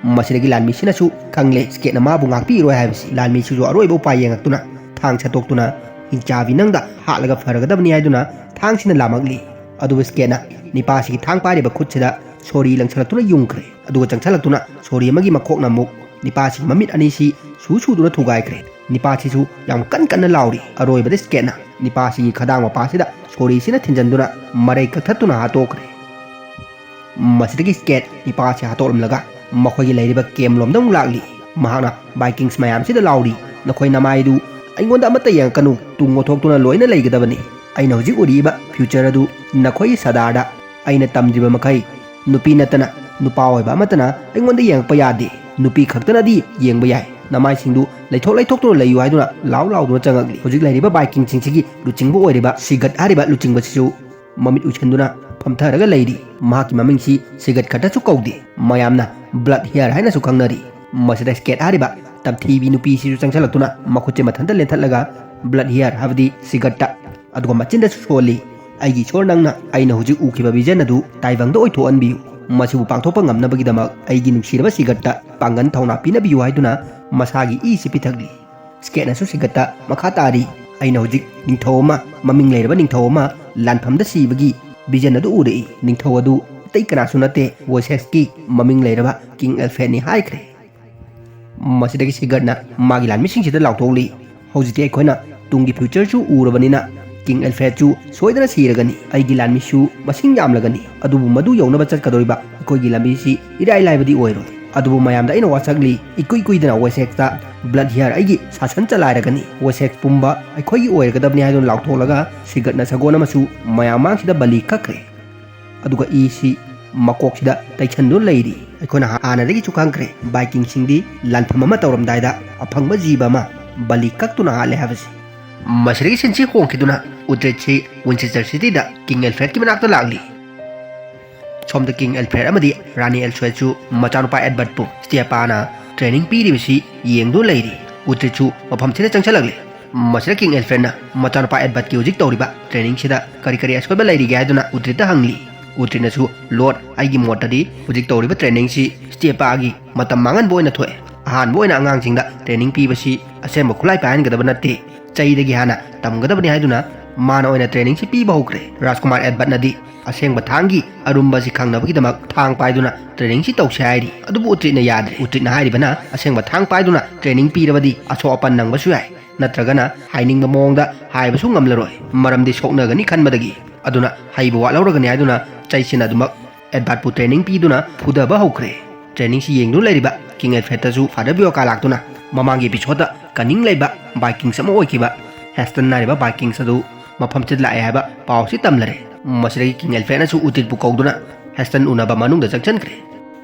ꯃꯁꯤꯗꯒꯤ ꯂꯥꯟꯃꯤꯁꯤꯅꯁꯨ ꯈꯪꯂꯦ ꯁ꯭ꯀꯦꯠꯅ ꯃꯥꯕꯨ ꯉꯥꯛꯄꯤꯔꯣꯏ ꯍꯥꯏꯕꯁꯤ꯫ ꯂꯥꯟꯃꯤꯁꯤꯁꯨ ꯑꯔꯣꯏꯕ ꯎꯄꯥꯏ ꯌꯦꯡꯉꯛꯇꯨꯅ ꯊꯥꯡ ꯁꯠꯇꯣꯛꯇꯨꯅ ꯍꯤꯡꯆꯥꯕꯤ ꯅꯪꯗ ꯍꯥꯠꯂꯒ ꯐꯔꯒꯗꯕꯅꯤ ꯍꯥꯏꯗꯨꯅ ꯊꯥꯡꯁꯤꯅ ꯂꯥꯝꯃꯛꯂꯤ꯫ ꯑꯗꯨꯕꯨ ꯁ꯭ꯀꯦꯠꯅ ꯅꯤꯄꯥꯁꯤꯒꯤ ꯊꯥꯡ ꯄꯥꯏꯔꯤꯕ ꯈꯨꯠꯁꯤꯗ ꯁꯣꯔꯤ ꯂꯪꯁꯤꯜꯂꯛꯇꯨꯅ ꯌꯨꯡꯈ꯭ꯔꯦ꯫ ꯑꯗꯨꯒ ꯆꯪꯁꯤꯜꯂꯛꯇꯨꯅ ꯁꯣꯔꯤ ꯑꯃꯒꯤ ꯃꯈꯣꯛꯅ ꯑꯃꯨꯛ ꯅꯤꯄꯥꯁꯤꯒꯤ ꯃꯃꯤꯠ ꯑꯅꯤꯁꯤ ꯁꯨ ꯁꯨꯗꯨꯅ ꯊꯨꯒꯥꯏꯈ꯭ꯔꯦ꯫ ꯅꯤꯄꯥꯁꯤꯁꯨ ꯌꯥꯝ ꯀꯟ ꯀꯟꯅ ꯂꯥꯎꯔꯤ꯫ ꯑꯔꯣꯏꯕꯗ ꯁ꯭ꯀꯦꯠꯅ ꯅꯤꯄꯥꯁꯤꯒꯤ ꯈꯗꯥꯡ ꯃꯄꯥꯁꯤꯗ ꯁꯣꯔꯤꯁꯤꯅ ꯊꯤꯟꯖꯟꯗꯨꯅ ꯃꯔꯩ ꯀꯛꯊꯠꯇꯨꯅ ꯍꯥꯠꯇꯣꯛꯈ꯭ꯔꯦ꯫ ꯃꯁꯤꯗꯒꯤ ꯁ꯭ꯀꯦꯠ ꯅꯤꯄꯥꯁꯤ ꯍꯥꯠꯇꯣꯛꯂꯝꯂꯒ ꯃꯈꯣꯏꯒꯤ ꯂꯩꯔꯤꯕ ꯀꯦꯝ ꯂꯣꯝꯗ ꯑꯃꯨꯛ ꯂꯥꯛꯂꯤ꯫ ꯃꯍꯥꯛꯅ ꯚꯥꯏꯀꯤꯡꯁ ꯃꯌꯥꯝꯁꯤꯗ ꯂꯥꯎꯔꯤ, "ꯅꯈꯣꯏ ꯅꯃꯥꯏꯗꯨ ꯑꯩꯉꯣꯟꯗ ꯑꯃꯠꯇ ꯌꯦꯡꯉꯛꯀꯅꯨ, ꯇꯨ ꯉꯧꯊꯣꯛꯇꯨꯅ ꯂꯣꯏꯅ ꯂꯩꯒꯗꯕꯅꯤ꯫ ꯑꯩꯅ ꯍꯧꯖꯤꯛ ꯎꯔꯤꯕ ꯐ꯭ꯌꯨꯆꯔ ꯑꯗꯨ ꯅꯈꯣꯏꯒꯤ ꯁꯗꯥꯔꯗ ꯑꯩꯅ ꯇꯝꯗ꯭ꯔꯤꯕ ꯃꯈꯩ ꯅꯨꯄꯤ ꯅꯠꯇꯅ ꯅꯨꯄꯥ ꯑꯣꯏꯕ ꯑꯃꯠꯇꯅ ꯑꯩꯉꯣꯟꯗ ꯌꯦꯡꯉꯛꯄ ꯌꯥꯗꯦ꯫ ꯅꯨꯄꯤ ꯈꯛꯇꯅꯗꯤ ꯌꯦꯡꯕ ꯌꯥꯏ꯫ ꯅꯃꯥꯏꯁꯤꯡꯗꯨ ꯂꯩꯊꯣꯛ ꯂꯩꯊꯣꯛꯇꯨꯅ ꯂꯩꯌꯨ" ꯍꯥꯏꯗꯨꯅ ꯂꯥꯎ ꯂꯥꯎꯗꯨꯅ ꯆꯪꯉꯛꯂꯤ꯫ ꯍꯧꯖꯤꯛ ꯂꯩꯔꯤꯕ ꯚꯥꯏꯀꯤꯡꯁꯤꯡꯁꯤꯒꯤ ꯂꯨꯆꯤꯡꯕ ꯑꯣꯏꯔꯤꯕ ꯁꯤꯒꯠ ꯍꯥꯏꯔꯤꯕ ꯂꯨꯆꯤꯡꯕꯁꯤꯁꯨ ꯃꯃꯤꯠ ꯎꯏꯁꯤꯟꯗꯨꯅ ꯐꯝꯊꯔꯒ ꯂꯩꯔꯤ꯫ ꯃꯍꯥꯛꯀꯤ ꯃꯃꯤꯡꯁꯤ ꯁꯤꯒꯠ ꯈꯛꯇꯁꯨ ꯀꯧꯗꯦ꯫ ꯃꯌꯥꯝꯅ ꯕ꯭ꯂꯠ ꯍꯤꯌꯔ ꯍꯥꯏꯅꯁꯨ ꯈꯪꯅꯔꯤ꯫ ꯃꯁꯤꯗ ꯁ꯭ꯀꯦꯠ ꯍꯥꯏꯔꯤꯕ ꯇꯞꯊꯤꯕꯤ ꯅꯨꯄꯤꯁꯤꯁꯨ ꯆꯪꯁꯤꯜꯂꯛꯇꯨꯅ ꯃꯈꯨꯠꯁꯦ ꯃꯊꯟꯇ ꯂꯦꯟꯊꯠꯂꯒ ꯕ꯭ꯂꯠ ꯍꯤꯌꯔ ꯍꯥꯏꯕꯗꯤ ꯁꯤꯒꯠꯇ, ꯑꯗꯨꯒ ꯃꯆꯤꯟꯗꯁꯨ ꯁꯣꯜꯂꯤ, "ꯑꯩꯒꯤ ꯏꯁꯣꯔ, ꯅꯪꯅ ꯑꯩꯅ ꯍꯧꯖꯤꯛ ꯎꯈꯤꯕ ꯚꯤꯖꯟ ꯑꯗꯨ ꯇꯥꯏꯕꯪꯗ ꯑꯣꯏꯊꯣꯛꯍꯟꯕꯤꯌꯨ꯫ ꯃꯁꯤꯕꯨ ꯄꯥꯡꯊꯣꯛꯄ ꯉꯝꯅꯕꯒꯤꯗꯃꯛ ꯑꯩꯒꯤ ꯅꯨꯡꯁꯤꯔꯕ ꯁꯤꯒꯠꯇ ꯄꯥꯡꯒꯟ ꯊꯧꯅꯥ ꯄꯤꯅꯕꯤꯌꯨ" ꯍꯥꯏꯗꯨꯅ ꯃꯁꯥꯒꯤ ꯏꯁꯤ ꯄꯤꯊꯛꯂꯤ꯫ ꯁ꯭ꯀꯦꯠꯅꯁꯨ ꯁꯤꯒꯠꯇ ꯃꯈꯥ ꯇꯥꯔꯤ, "ꯑꯩꯅ ꯍꯧꯖꯤꯛ ꯅꯤꯡꯊꯧ ꯑꯃ, ꯃꯃꯤꯡ ꯂꯩꯔꯕ ꯅꯤꯡꯊꯧ ꯑꯃ ꯂꯥꯟꯐꯝꯗ ꯁꯤꯕꯒꯤ ꯚꯤꯖꯟ ꯑꯗꯨ ꯎꯔꯛꯏ꯫ ꯅꯤꯡꯊꯧ ꯑꯗꯨ ꯑꯇꯩ ꯀꯅꯥꯁꯨ ꯅꯠꯇꯦ, ꯋꯦꯁꯦꯛꯁꯀꯤ ꯃꯃꯤꯡ ꯂꯩꯔꯕ ꯀꯤꯡ ꯑꯦꯜꯐ꯭ꯔꯦꯗꯅꯤ" ꯍꯥꯏꯈ꯭ꯔꯦ꯫ ꯃꯁꯤꯗꯒꯤ ꯁꯤꯒꯠꯅ ꯃꯥꯒꯤ ꯂꯥꯟꯃꯤꯁꯤꯡꯁꯤꯗ ꯂꯥꯎꯊꯣꯛꯂꯤ, "ꯍꯧꯖꯤꯛꯇꯤ ꯑꯩꯈꯣꯏꯅ ꯇꯨꯡꯒꯤ ꯐ꯭ꯌꯨꯆꯔꯁꯨ ꯎꯔꯕꯅꯤꯅ ꯀꯤꯡ ꯑꯦꯜꯐ꯭ꯔꯦꯗꯁꯨ ꯁꯣꯏꯗꯅ ꯁꯤꯔꯒꯅꯤ꯫ ꯑꯩꯒꯤ ꯂꯥꯟꯃꯤꯁꯨ ꯃꯁꯤꯡ ꯌꯥꯝꯂꯒꯅꯤ꯫ ꯑꯗꯨꯕꯨ ꯃꯗꯨ ꯌꯧꯅꯕ ꯆꯠꯀꯗꯧꯔꯤꯕ ꯑꯩꯈꯣꯏꯒꯤ ꯂꯝꯕꯤꯁꯤ ꯏꯔꯥꯏ ꯂꯥꯏꯕꯗꯤ ꯑꯣꯏꯔꯣꯏ꯫ ꯑꯗꯨꯕꯨ ꯃꯌꯥꯝꯗ ꯑꯩꯅ ꯋꯥꯁꯛꯂꯤ, ꯏꯀꯨꯏ ꯀꯨꯏꯗꯅ ꯋꯦꯁꯦꯛꯁꯇ ꯕ꯭ꯂꯠ ꯍꯤꯌꯔ ꯑꯩꯒꯤ ꯁꯥꯁꯟ ꯆꯂꯥꯏꯔꯒꯅꯤ꯫ ꯋꯦꯁꯦꯛꯁ ꯄꯨꯝꯕ ꯑꯩꯈꯣꯏꯒꯤ ꯑꯣꯏꯔꯒꯗꯕꯅꯤ" ꯍꯥꯏꯗꯨꯅ ꯂꯥꯎꯊꯣꯛꯂꯒ ꯁꯤꯒꯠꯅ ꯁꯒꯣꯜ ꯑꯃꯁꯨ ꯃꯌꯥꯝ ꯃꯥꯡꯁꯤꯗ ꯕꯂꯤ ꯀꯛꯈ꯭ꯔꯦ꯫ ꯑꯗꯨꯒ ꯏꯁꯤ ꯃꯀꯣꯛꯁꯤꯗ ꯇꯩꯁꯟꯗꯨꯅ ꯂꯩꯔꯤ꯫ ꯑꯩꯈꯣꯏꯅ ꯍꯥꯟꯅꯗꯒꯤꯁꯨ ꯈꯪꯈ꯭ꯔꯦ, ꯚꯥꯏꯀꯤꯡꯁꯤꯡꯗꯤ ꯂꯥꯟꯐꯝ ꯑꯃ ꯇꯧꯔꯝꯗꯥꯏꯗ ꯑꯐꯪꯕ ꯖꯤꯕ ꯑꯃ ꯕꯂꯤ ꯀꯛꯇꯨꯅ ꯍꯥꯠꯂꯦ ꯍꯥꯏꯕꯁꯤ꯫ ꯃꯁꯤꯗꯒꯤ ꯁꯤꯟꯁꯤ ꯍꯣꯡꯈꯤꯗꯨꯅ ꯎꯇ꯭ꯔꯤꯠꯁꯤ ꯋꯤꯟꯆꯦꯁꯇꯔ ꯁꯤꯇꯤꯗ ꯀꯤꯡ ꯑꯦꯜꯐ꯭ꯔꯦꯗꯀꯤ ꯃꯅꯥꯛꯇ ꯂꯥꯛꯂꯤ꯫ ꯁꯣꯝꯗ ꯀꯤꯡ ꯑꯦꯜꯐ꯭ꯔꯦꯗ ꯑꯃꯗꯤ ꯔꯥꯅꯤ ꯑꯦꯜꯁ꯭ꯋꯦꯠꯁꯨ ꯃꯆꯥꯅꯨꯄꯥ ꯑꯦꯗꯕꯔꯠꯄꯨ ꯁ꯭ꯇꯦꯄꯥꯅ ꯇ꯭ꯔꯦꯅꯤꯡ ꯄꯤꯔꯤꯕꯁꯤ ꯌꯦꯡꯗꯨꯅ ꯂꯩꯔꯤ꯫ ꯎꯇ꯭ꯔꯤꯠꯁꯨ ꯃꯐꯝꯁꯤꯗ ꯆꯪꯁꯤꯜꯂꯛꯂꯤ꯫ ꯃꯁꯤꯗ ꯀꯤꯡ ꯑꯦꯜꯐ꯭ꯔꯦꯗꯅ ꯃꯆꯥꯅꯨꯄꯥ ꯑꯦꯗꯕꯔꯠꯀꯤ ꯍꯧꯖꯤꯛ ꯇꯧꯔꯤꯕ ꯇ꯭ꯔꯦꯅꯤꯡꯁꯤꯗ ꯀꯔꯤ ꯀꯔꯤ ꯑꯁꯣꯏꯕ ꯂꯩꯔꯤꯒꯦ ꯍꯥꯏꯗꯨꯅ ꯎꯇ꯭ꯔꯤꯠꯇ ꯍꯪꯂꯤ꯫ ꯎꯇ꯭ꯔꯤꯠꯅꯁꯨ, "ꯂꯣꯔꯗ, ꯑꯩꯒꯤ ꯃꯣꯠꯇꯗꯤ ꯍꯧꯖꯤꯛ ꯇꯧꯔꯤꯕ ꯇ꯭ꯔꯦꯅꯤꯡꯁꯤ ꯁ꯭ꯇꯦꯄꯥꯒꯤ ꯃꯇꯝ ꯃꯥꯡꯍꯟꯕ ꯑꯣꯏꯅ ꯊꯣꯛꯑꯦ꯫ ꯑꯍꯥꯟꯕ ꯑꯣꯏꯅ ꯑꯉꯥꯡꯁꯤꯡꯗ ꯇ꯭ꯔꯦꯅꯤꯡ ꯄꯤꯕꯁꯤ ꯑꯁꯦꯡꯕ ꯈꯨꯠꯂꯥꯏ ꯄꯥꯏꯍꯟꯒꯗꯕ ꯅꯠꯇꯦ, ꯆꯩꯗꯒꯤ ꯍꯥꯟꯅ ꯇꯝꯒꯗꯕꯅꯤ" ꯍꯥꯏꯗꯨꯅ ꯃꯥꯅ ꯑꯣꯏꯅ ꯇ꯭ꯔꯦꯅꯤꯡꯁꯤ ꯄꯤꯕ ꯍꯧꯈ꯭ꯔꯦ꯫ ꯔꯥꯖꯀꯨꯃꯥꯔ ꯑꯦꯗꯕꯔꯠꯅꯗꯤ ꯑꯁꯦꯡꯕ ꯊꯥꯡꯒꯤ ꯑꯔꯨꯝꯕ ꯑꯁꯤ ꯈꯪꯅꯕꯒꯤꯗꯃꯛ ꯊꯥꯡ ꯄꯥꯏꯗꯨꯅ ꯇ꯭ꯔꯦꯅꯤꯡꯁꯤ ꯇꯧꯁꯤ ꯍꯥꯏꯔꯤ꯫ ꯑꯗꯨꯕꯨ ꯎꯇ꯭ꯔꯤꯠꯅ ꯌꯥꯗ꯭ꯔꯦ꯫ ꯎꯇ꯭ꯔꯤꯠꯅ ꯍꯥꯏꯔꯤꯕꯅ ꯑꯁꯦꯡꯕ ꯊꯥꯡ ꯄꯥꯏꯗꯨꯅ ꯇ꯭ꯔꯦꯅꯤꯡ ꯄꯤꯔꯕꯗꯤ ꯑꯁꯣꯛ ꯑꯄꯟ ꯅꯪꯕꯁꯨ ꯌꯥꯏ, ꯅꯠꯇ꯭ꯔꯒꯅ ꯍꯥꯏꯅꯤꯡꯕ ꯃꯑꯣꯡꯗ ꯍꯥꯏꯕꯁꯨ ꯉꯝꯂꯔꯣꯏ, ꯃꯔꯝꯗꯤ ꯁꯣꯛꯅꯒꯅꯤ ꯈꯟꯕꯗꯒꯤ꯫ ꯑꯗꯨꯅ ꯍꯩꯕ ꯋꯥꯠꯍꯧꯔꯒꯅꯤ ꯍꯥꯏꯗꯨꯅ ꯆꯩꯁꯤꯅ ꯑꯗꯨꯃꯛ ꯑꯦꯗꯕꯔꯠꯄꯨ ꯇ꯭ꯔꯦꯅꯤꯡ ꯄꯤꯗꯨꯅ ꯐꯨꯗꯕ ꯍꯧꯈ꯭ꯔꯦ꯫ ꯇ꯭ꯔꯦꯅꯤꯡꯁꯤ ꯌꯦꯡꯗꯨꯅ ꯂꯩꯔꯤꯕ ꯀꯤꯡ ꯑꯦꯜꯐ꯭ꯔꯦꯗꯇꯁꯨ ꯐꯥꯗꯔ ꯕꯤꯌꯣꯀꯥ ꯂꯥꯛꯇꯨꯅ ꯃꯃꯥꯡꯒꯤ ꯑꯦꯄꯤꯁꯣꯗꯇ ꯀꯅꯤꯡ ꯂꯩꯕ ꯕꯥꯏꯀꯤꯡꯁ ꯑꯃ ꯑꯣꯏꯈꯤꯕ ꯍꯦꯁꯇꯟ ꯍꯥꯏꯔꯤꯕ ꯕꯥꯏꯀꯤꯡꯁ ꯑꯗꯨ ꯃꯐꯝꯁꯤꯗ ꯂꯥꯛꯑꯦ ꯍꯥꯏꯕ ꯄꯥꯎꯁꯤ ꯇꯝꯂꯔꯦ꯫ ꯃꯁꯤꯗꯒꯤ ꯀꯤꯡ ꯑꯦꯜꯐ꯭ꯔꯦꯗꯅꯁꯨ ꯎꯇ꯭ꯔꯤꯠꯄꯨ ꯀꯧꯗꯨꯅ ꯍꯦꯁꯇꯟ ꯎꯅꯕ ꯃꯅꯨꯡꯗ ꯆꯪꯁꯤꯟꯈ꯭ꯔꯦ꯫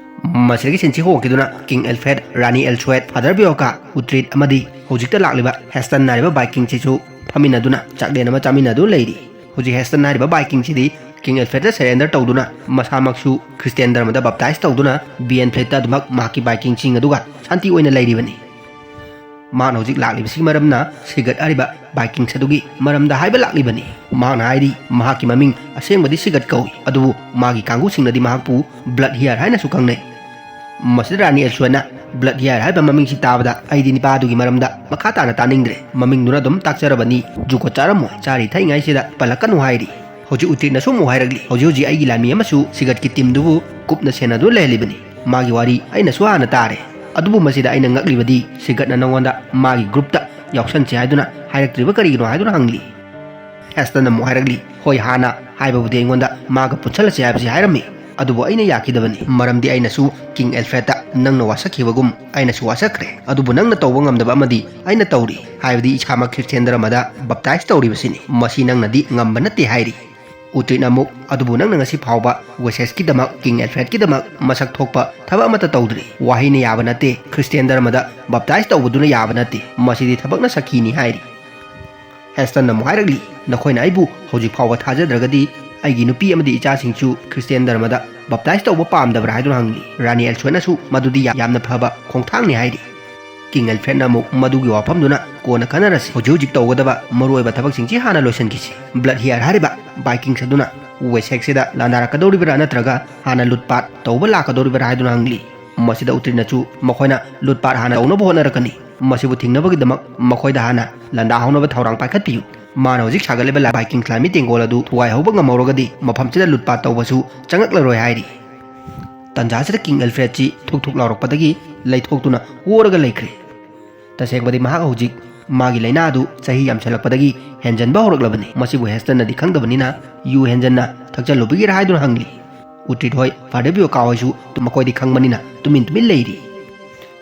ꯃꯁꯤꯗꯒꯤ ꯁꯤꯟꯁꯤ ꯍꯣꯡꯈꯤꯗꯨꯅ ꯀꯤꯡ ꯑꯦꯜꯐ꯭ꯔꯦꯗ, ꯔꯥꯅꯤ ꯑꯦꯜꯁ꯭ꯋꯦꯠ, ꯐꯥꯗꯔ ꯕꯤꯌꯣꯀꯥ, ꯎꯇ꯭ꯔꯤꯠ ꯑꯃꯗꯤ ꯍꯧꯖꯤꯛꯇ ꯂꯥꯛꯂꯤꯕ ꯍꯦꯁꯇꯟ ꯍꯥꯏꯔꯤꯕ ꯕꯥꯏꯀꯤꯡꯁꯤꯁꯨ ꯐꯝꯃꯤꯟꯅꯗꯨꯅ ꯆꯥꯛꯂꯦꯟ ꯑꯃ ꯆꯥꯃꯤꯟꯅꯗꯨꯅ ꯂꯩꯔꯤ꯫ ꯍꯧꯖꯤꯛ ꯍꯦꯁꯇꯟ ꯍꯥꯏꯔꯤꯕ ꯕꯥꯏꯀꯤꯡꯁꯤꯗꯤ ꯀꯤꯡ ꯑꯦꯜꯐ꯭ꯔꯦꯗꯇ ꯁꯔꯦꯟꯗꯔ ꯇꯧꯗꯨꯅ ꯃꯁꯥꯃꯛꯁꯨ ꯈ꯭ꯔꯤꯁꯇꯤꯌꯥꯟ ꯙꯔꯃꯗ ꯕꯞꯇꯥꯏꯖ ꯇꯧꯗꯨꯅ ꯕꯤꯌꯦꯟ ꯐ꯭ꯂꯦꯠꯇ ꯑꯗꯨꯃꯛ ꯃꯍꯥꯛꯀꯤ ꯕꯥꯏꯀꯤꯡꯁꯤꯡ ꯑꯗꯨꯒ ꯁꯥꯟꯇꯤ ꯑꯣꯏꯅ ꯂꯩꯔꯤꯕꯅꯤ꯫ ꯃꯍꯥꯛꯅ ꯍꯧꯖꯤꯛ ꯂꯥꯛꯂꯤꯕꯁꯤꯒꯤ ꯃꯔꯝꯅ ꯁꯤꯒꯠ ꯍꯥꯏꯔꯤꯕ ꯕꯥꯏꯀꯤꯡꯁ ꯑꯗꯨꯒꯤ ꯃꯔꯝꯗ ꯍꯥꯏꯕ ꯂꯥꯛꯂꯤꯕꯅꯤ꯫ ꯃꯍꯥꯛꯅ ꯍꯥꯏꯔꯤ, ꯃꯍꯥꯛꯀꯤ ꯃꯃꯤꯡ ꯑꯁꯦꯡꯕꯗꯤ ꯁꯤꯒꯠ ꯀꯧꯏ, ꯑꯗꯨꯕꯨ ꯃꯥꯒꯤ ꯀꯥꯡꯕꯨꯁꯤꯡꯅꯗꯤ ꯃꯍꯥꯛꯄꯨ ꯕ꯭ꯂꯠ ꯍꯤꯌꯔ ꯍꯥꯏꯅꯁꯨ ꯈꯪꯅꯩ꯫ ꯃꯁꯤꯗ ꯔꯥꯅꯤ ꯑꯦꯜꯁ꯭ꯋꯦꯠꯅ ꯕ꯭ꯂꯠ ꯍꯤꯌꯔ ꯍꯥꯏꯕ ꯃꯃꯤꯡꯁꯤ ꯇꯥꯕꯗ ꯑꯩꯗꯤ ꯅꯤꯄꯥꯗꯨꯒꯤ ꯃꯔꯝꯗ ꯃꯈꯥ ꯇꯥꯅ ꯇꯥꯅꯤꯡꯗ꯭ꯔꯦ꯫ ꯃꯃꯤꯡꯗꯨꯅ ꯑꯗꯨꯝ ꯇꯥꯛꯆꯔꯕꯅꯤ, ꯖꯨꯒꯣꯠ ꯆꯥꯔꯝꯃꯣꯏ, ꯆꯥꯔꯤ ꯊꯛꯏꯉꯩꯁꯤꯗ ꯄꯜꯂꯛꯀꯅꯨ ꯍꯥꯏꯔꯤ꯫ ꯍꯧꯖꯤꯛ ꯎꯇ꯭ꯔꯤꯠꯅꯁꯨ ꯑꯃꯨꯛ ꯍꯥꯏꯔꯛꯂꯤ, ꯍꯧꯖꯤꯛ ꯍꯧꯖꯤꯛ ꯑꯩꯒꯤ ꯂꯥꯟꯃꯤ ꯑꯃꯁꯨ ꯁꯤꯒꯠꯀꯤ ꯇꯤꯝꯗꯨꯕꯨ ꯀꯨꯞꯅ ꯁꯦꯟꯅꯗꯨꯅ ꯂꯩꯍꯜꯂꯤꯕꯅꯤ꯫ ꯃꯥꯒꯤ ꯋꯥꯔꯤ ꯑꯩꯅꯁꯨ ꯍꯥꯟꯅ ꯇꯥꯔꯦ꯫ ꯑꯗꯨꯕꯨ ꯃꯁꯤꯗ ꯑꯩꯅ ꯉꯛꯂꯤꯕꯗꯤ ꯁꯤꯒꯠꯅ ꯅꯉꯣꯟꯗ ꯃꯥꯒꯤ ꯒ꯭ꯔꯨꯞꯇ ꯌꯥꯎꯁꯟꯁꯤ ꯍꯥꯏꯗꯨꯅ ꯍꯥꯏꯔꯛꯇ꯭ꯔꯤꯕ ꯀꯔꯤꯒꯤꯅꯣ ꯍꯥꯏꯗꯨꯅ ꯍꯪꯂꯤ꯫ ꯍꯦꯁꯇꯟ ꯑꯃꯨꯛ ꯍꯥꯏꯔꯛꯂꯤ, ꯍꯣꯏ, ꯍꯥꯟꯅ ꯍꯥꯏꯕꯕꯨꯗꯤ ꯑꯩꯉꯣꯟꯗ ꯃꯥꯒ ꯄꯨꯟꯁꯜꯂꯁꯤ ꯍꯥꯏꯕꯁꯤ ꯍꯥꯏꯔꯝꯃꯤ, ꯑꯗꯨꯕꯨ ꯑꯩꯅ ꯌꯥꯈꯤꯗꯕꯅꯤ, ꯃꯔꯝꯗꯤ ꯑꯩꯅꯁꯨ ꯀꯤꯡ ꯑꯦꯜꯐ꯭ꯔꯦꯗꯇ ꯅꯪꯅ ꯋꯥꯁꯛꯈꯤꯕꯒꯨꯝ ꯑꯩꯅꯁꯨ ꯋꯥꯁꯛꯈ꯭ꯔꯦ, ꯑꯗꯨꯕꯨ ꯅꯪꯅ ꯇꯧꯕ ꯉꯝꯗꯕ ꯑꯃꯗꯤ ꯑꯩꯅ ꯇꯧꯔꯤ, ꯍꯥꯏꯕꯗꯤ ꯏꯁꯥꯃꯛ ꯈ꯭ꯔꯤꯁꯇꯤꯌꯥꯟ ꯙꯔꯃꯗ ꯕꯞꯇꯥꯏꯖ ꯇꯧꯔꯤꯕꯁꯤꯅꯤ, ꯃꯁꯤ ꯅꯪꯅꯗꯤ ꯉꯝꯕ ꯅꯠꯇꯦ ꯍꯥꯏꯔꯤ꯫ ꯎꯇ꯭ꯔꯤꯠꯅ ꯑꯃꯨꯛ, ꯑꯗꯨꯕꯨ ꯅꯪꯅ ꯉꯁꯤ ꯐꯥꯎꯕ ꯋꯦꯁꯦꯁꯀꯤꯗꯃꯛ, ꯀꯤꯡ ꯑꯦꯜꯐ꯭ꯔꯦꯗꯀꯤꯗꯃꯛ ꯃꯁꯛ ꯊꯣꯛꯄ ꯊꯕꯛ ꯑꯃꯠꯇ ꯇꯧꯗ꯭ꯔꯤ, ꯋꯥꯍꯩꯅ ꯌꯥꯕ ꯅꯠꯇꯦ, ꯈ꯭ꯔꯤꯁꯇꯤꯌꯥꯟ ꯙꯔꯃꯗ ꯕꯞꯇꯥꯏꯖ ꯇꯧꯕꯗꯨꯅ ꯌꯥꯕ ꯅꯠꯇꯦ, ꯃꯁꯤꯗꯤ ꯊꯕꯛꯅ ꯁꯛꯈꯤꯅꯤ ꯍꯥꯏꯔꯤ꯫ ꯍꯦꯁꯇꯟꯅ ꯑꯃꯨꯛ ꯍꯥꯏꯔꯛꯂꯤ, ꯅꯈꯣꯏꯅ ꯑꯩꯕꯨ ꯍꯧꯖꯤꯛ ꯐꯥꯎꯕ ꯊꯥꯖꯗ꯭ꯔꯒꯗꯤ ꯑꯩꯒꯤ ꯅꯨꯄꯤ ꯑꯃꯗꯤ ꯏꯆꯥꯁꯤꯡꯁꯨ ꯈ꯭ꯔꯤꯁꯇꯤꯌꯥꯟ ꯙꯔꯃꯗ ꯕꯞꯇꯥꯏꯖ ꯇꯧꯕ ꯄꯥꯝꯗꯕ꯭ꯔꯥ ꯍꯥꯏꯗꯨꯅ ꯍꯪꯂꯤ꯫ ꯔꯥꯅꯤ ꯑꯦꯜꯁ꯭ꯋꯦꯠꯅꯁꯨ ꯃꯗꯨꯗꯤ ꯌꯥꯝꯅ ꯐꯕ ꯈꯣꯡꯊꯥꯡꯅꯤ ꯍꯥꯏꯔꯤ꯫ ꯀꯤꯡ ꯑꯦꯜꯐ꯭ꯔꯦꯗꯅ ꯑꯃꯨꯛ ꯃꯗꯨꯒꯤ ꯋꯥꯐꯝꯗꯨꯅ ꯀꯣꯟꯅ ꯈꯟꯅꯔꯁꯤ, ꯍꯧꯖꯤꯛ ꯍꯧꯖꯤꯛ ꯇꯧꯒꯗꯕ ꯃꯔꯨꯑꯣꯏꯕ ꯊꯕꯛꯁꯤꯡꯁꯤ ꯍꯥꯟꯅ ꯂꯣꯏꯁꯤꯟꯈꯤꯁꯤ꯫ ꯕ꯭ꯂꯠ ꯍꯤꯌꯔ ꯍꯥꯏꯔꯤꯕ ꯕꯥꯏꯀꯤꯡꯁ ꯑꯗꯨꯅ ꯋꯦꯁꯦꯛꯁꯤꯗ ꯂꯥꯟꯗꯥꯔꯛꯀꯗꯧꯔꯤꯕ꯭ꯔꯥ ꯅꯠꯇ꯭ꯔꯒ ꯍꯥꯟꯅ ꯂꯨꯠꯄꯥꯠ ꯇꯧꯕ ꯂꯥꯛꯀꯗꯧꯔꯤꯕ꯭ꯔꯥ ꯍꯥꯏꯗꯨꯅ ꯍꯪꯂꯤ꯫ ꯃꯁꯤꯗ ꯎꯇ꯭ꯔꯤꯠꯅꯁꯨ ꯃꯈꯣꯏꯅ ꯂꯨꯠꯄꯥꯠ ꯍꯥꯟꯅ ꯇꯧꯅꯕ ꯍꯣꯠꯅꯔꯛꯀꯅꯤ꯫ ꯃꯁꯤꯕꯨ ꯊꯤꯡꯅꯕꯒꯤꯗꯃꯛ ꯃꯈꯣꯏꯗ ꯍꯥꯟꯅ ꯂꯥꯟꯗꯥꯍꯧꯅꯕ ꯊꯧꯔꯥꯡ ꯄꯥꯏꯈꯠꯄꯤꯌꯨ꯫ ꯃꯥꯅ ꯍꯧꯖꯤꯛ ꯁꯥꯒꯠꯂꯤꯕ ꯂꯥ-, ꯕꯥꯏꯀꯤꯡ ꯀ꯭ꯂꯥꯏꯝꯒꯤ ꯇꯦꯡꯒꯣꯜ ꯑꯗꯨ ꯊꯨꯒꯥꯏꯍꯧꯕ ꯉꯝꯍꯧꯔꯒꯗꯤ ꯃꯐꯝꯁꯤꯗ ꯂꯨꯠꯄꯥꯠ ꯇꯧꯕꯁꯨ ꯆꯪꯉꯛꯂꯔꯣꯏ ꯍꯥꯏꯔꯤ꯫ ꯇꯟꯖꯥꯁꯤꯗ ꯀꯤꯡ ꯑꯦꯜꯐ꯭ꯔꯦꯗꯁꯤ ꯊꯨꯛ ꯊꯨꯛ ꯂꯥꯎꯔꯛꯄꯗꯒꯤ ꯂꯩꯊꯣꯛꯇꯨꯅ ꯑꯣꯔꯒ ꯂꯩꯈ꯭ꯔꯦ꯫ ꯇꯁꯦꯡꯕꯗꯤ ꯃꯍꯥꯛ ꯍꯧꯖꯤꯛ ꯃꯥꯒꯤ ꯂꯥꯏꯅꯥ ꯑꯗꯨ ꯆꯍꯤ ꯌꯥꯝꯁꯤꯜꯂꯛꯄꯗꯒꯤ ꯍꯦꯟꯖꯟꯕ ꯍꯧꯔꯛꯂꯕꯅꯤ꯫ ꯃꯁꯤꯕꯨ ꯍꯦꯁꯇꯟꯅꯗꯤ ꯈꯪꯗꯕꯅꯤꯅ ꯌꯨ ꯍꯦꯟꯖꯟꯅ ꯊꯛꯆꯜꯂꯨꯕꯒꯤꯔ ꯍꯥꯏꯗꯨꯅ ꯍꯪꯂꯤ꯫ ꯎꯇ꯭ꯔꯤꯠ ꯍꯣꯏ, ꯐꯥꯗꯔ ꯕꯤꯌꯣꯀꯥ ꯍꯣꯏꯁꯨ ꯃꯈꯣꯏꯗꯤ ꯈꯪꯕꯅꯤꯅ ꯇꯨꯃꯤꯟ ꯇꯨꯃꯤꯟ ꯂꯩꯔꯤ꯫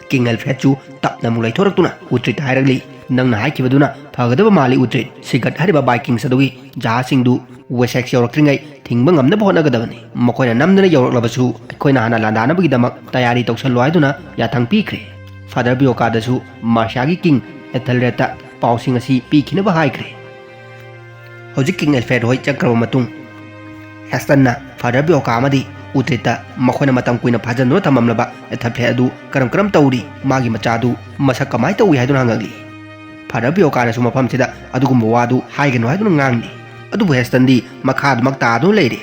ꯀꯤꯡ ꯑꯦꯜꯐ꯭ꯔꯦꯗꯁꯨ ꯇꯞꯅ ꯑꯃꯨꯛ ꯂꯩꯊꯣꯔꯛꯇꯨꯅ ꯎꯇ꯭ꯔꯤꯠꯇ ꯍꯥꯏꯔꯛꯂꯤ, "ꯅꯪꯅ ꯍꯥꯏꯈꯤꯕꯗꯨꯅ ꯐꯒꯗꯕ ꯃꯥꯜꯂꯤ ꯎꯇ꯭ꯔꯤꯠ꯫ ꯁꯤꯒꯠ ꯍꯥꯏꯔꯤꯕ ꯚꯥꯏꯀꯤꯡꯁ ꯑꯗꯨꯒꯤ ꯖꯍꯥꯖꯁꯤꯡꯗꯨ ꯋꯦꯁꯦꯛꯁ ꯌꯧꯔꯛꯇ꯭ꯔꯤꯉꯩ ꯊꯤꯡꯕ ꯉꯝꯅꯕ ꯍꯣꯠꯅꯒꯗꯕꯅꯤ꯫ ꯃꯈꯣꯏꯅ ꯅꯝꯗꯅ ꯌꯧꯔꯛꯂꯕꯁꯨ ꯑꯩꯈꯣꯏꯅ ꯍꯥꯟꯅ ꯂꯥꯟꯗꯥꯅꯕꯒꯤꯗꯃꯛ ꯇꯌꯥꯔꯤ ꯇꯧꯁꯜꯂꯣ" ꯍꯥꯏꯗꯨꯅ ꯌꯥꯊꯪ ꯄꯤꯈ꯭ꯔꯦ꯫ ꯐꯥꯗꯔ ꯕꯤꯌꯣꯀꯥꯗꯁꯨ ꯃꯥꯔꯁꯤꯌꯥꯒꯤ ꯀꯤꯡ ꯑꯦꯊꯦꯜꯔꯦꯗꯇ ꯄꯥꯎꯁꯤꯡ ꯑꯁꯤ ꯄꯤꯈꯤꯅꯕ ꯍꯥꯏꯈ꯭ꯔꯦ꯫ ꯍꯧꯖꯤꯛ ꯀꯤꯡ ꯑꯦꯜꯐ꯭ꯔꯦꯗ ꯍꯣꯏ ꯆꯠꯈ꯭ꯔꯕ ꯃꯇꯨꯡ, ꯍꯦꯁꯇꯟꯅ ꯐꯥꯗꯔ ꯕꯤꯌꯣꯀꯥ ꯑꯃꯗꯤ ꯎꯇ꯭ꯔꯤꯠꯇ ꯃꯈꯣꯏꯅ ꯃꯇꯝ ꯀꯨꯏꯅ ꯐꯥꯖꯤꯟꯗꯨꯅ ꯊꯝꯂꯝꯂꯕ ꯑꯦꯊꯦꯜꯐ꯭ꯔꯦꯗ ꯑꯗꯨ ꯀꯔꯝ ꯀꯔꯝ ꯇꯧꯔꯤ, ꯃꯥꯒꯤ ꯃꯆꯥꯗꯨ ꯃꯁꯛ ꯀꯃꯥꯏꯅ ꯇꯧꯏ ꯍꯥꯏꯗꯨꯅ ꯍꯪꯉꯛꯂꯤ꯫ ꯐꯥꯗꯔ ꯕꯤꯌꯣꯀꯥꯅꯁꯨ ꯃꯐꯝꯁꯤꯗ ꯑꯗꯨꯒꯨꯝꯕ ꯋꯥꯗꯨ ꯍꯥꯏꯒꯅꯨ ꯍꯥꯏꯗꯨꯅ ꯉꯥꯡꯂꯤ꯫ ꯑꯗꯨꯕꯨ ꯍꯦꯁꯇꯟꯗꯤ ꯃꯈꯥꯗꯨꯃꯛ ꯇꯥꯗꯨꯅ ꯂꯩꯔꯦ꯫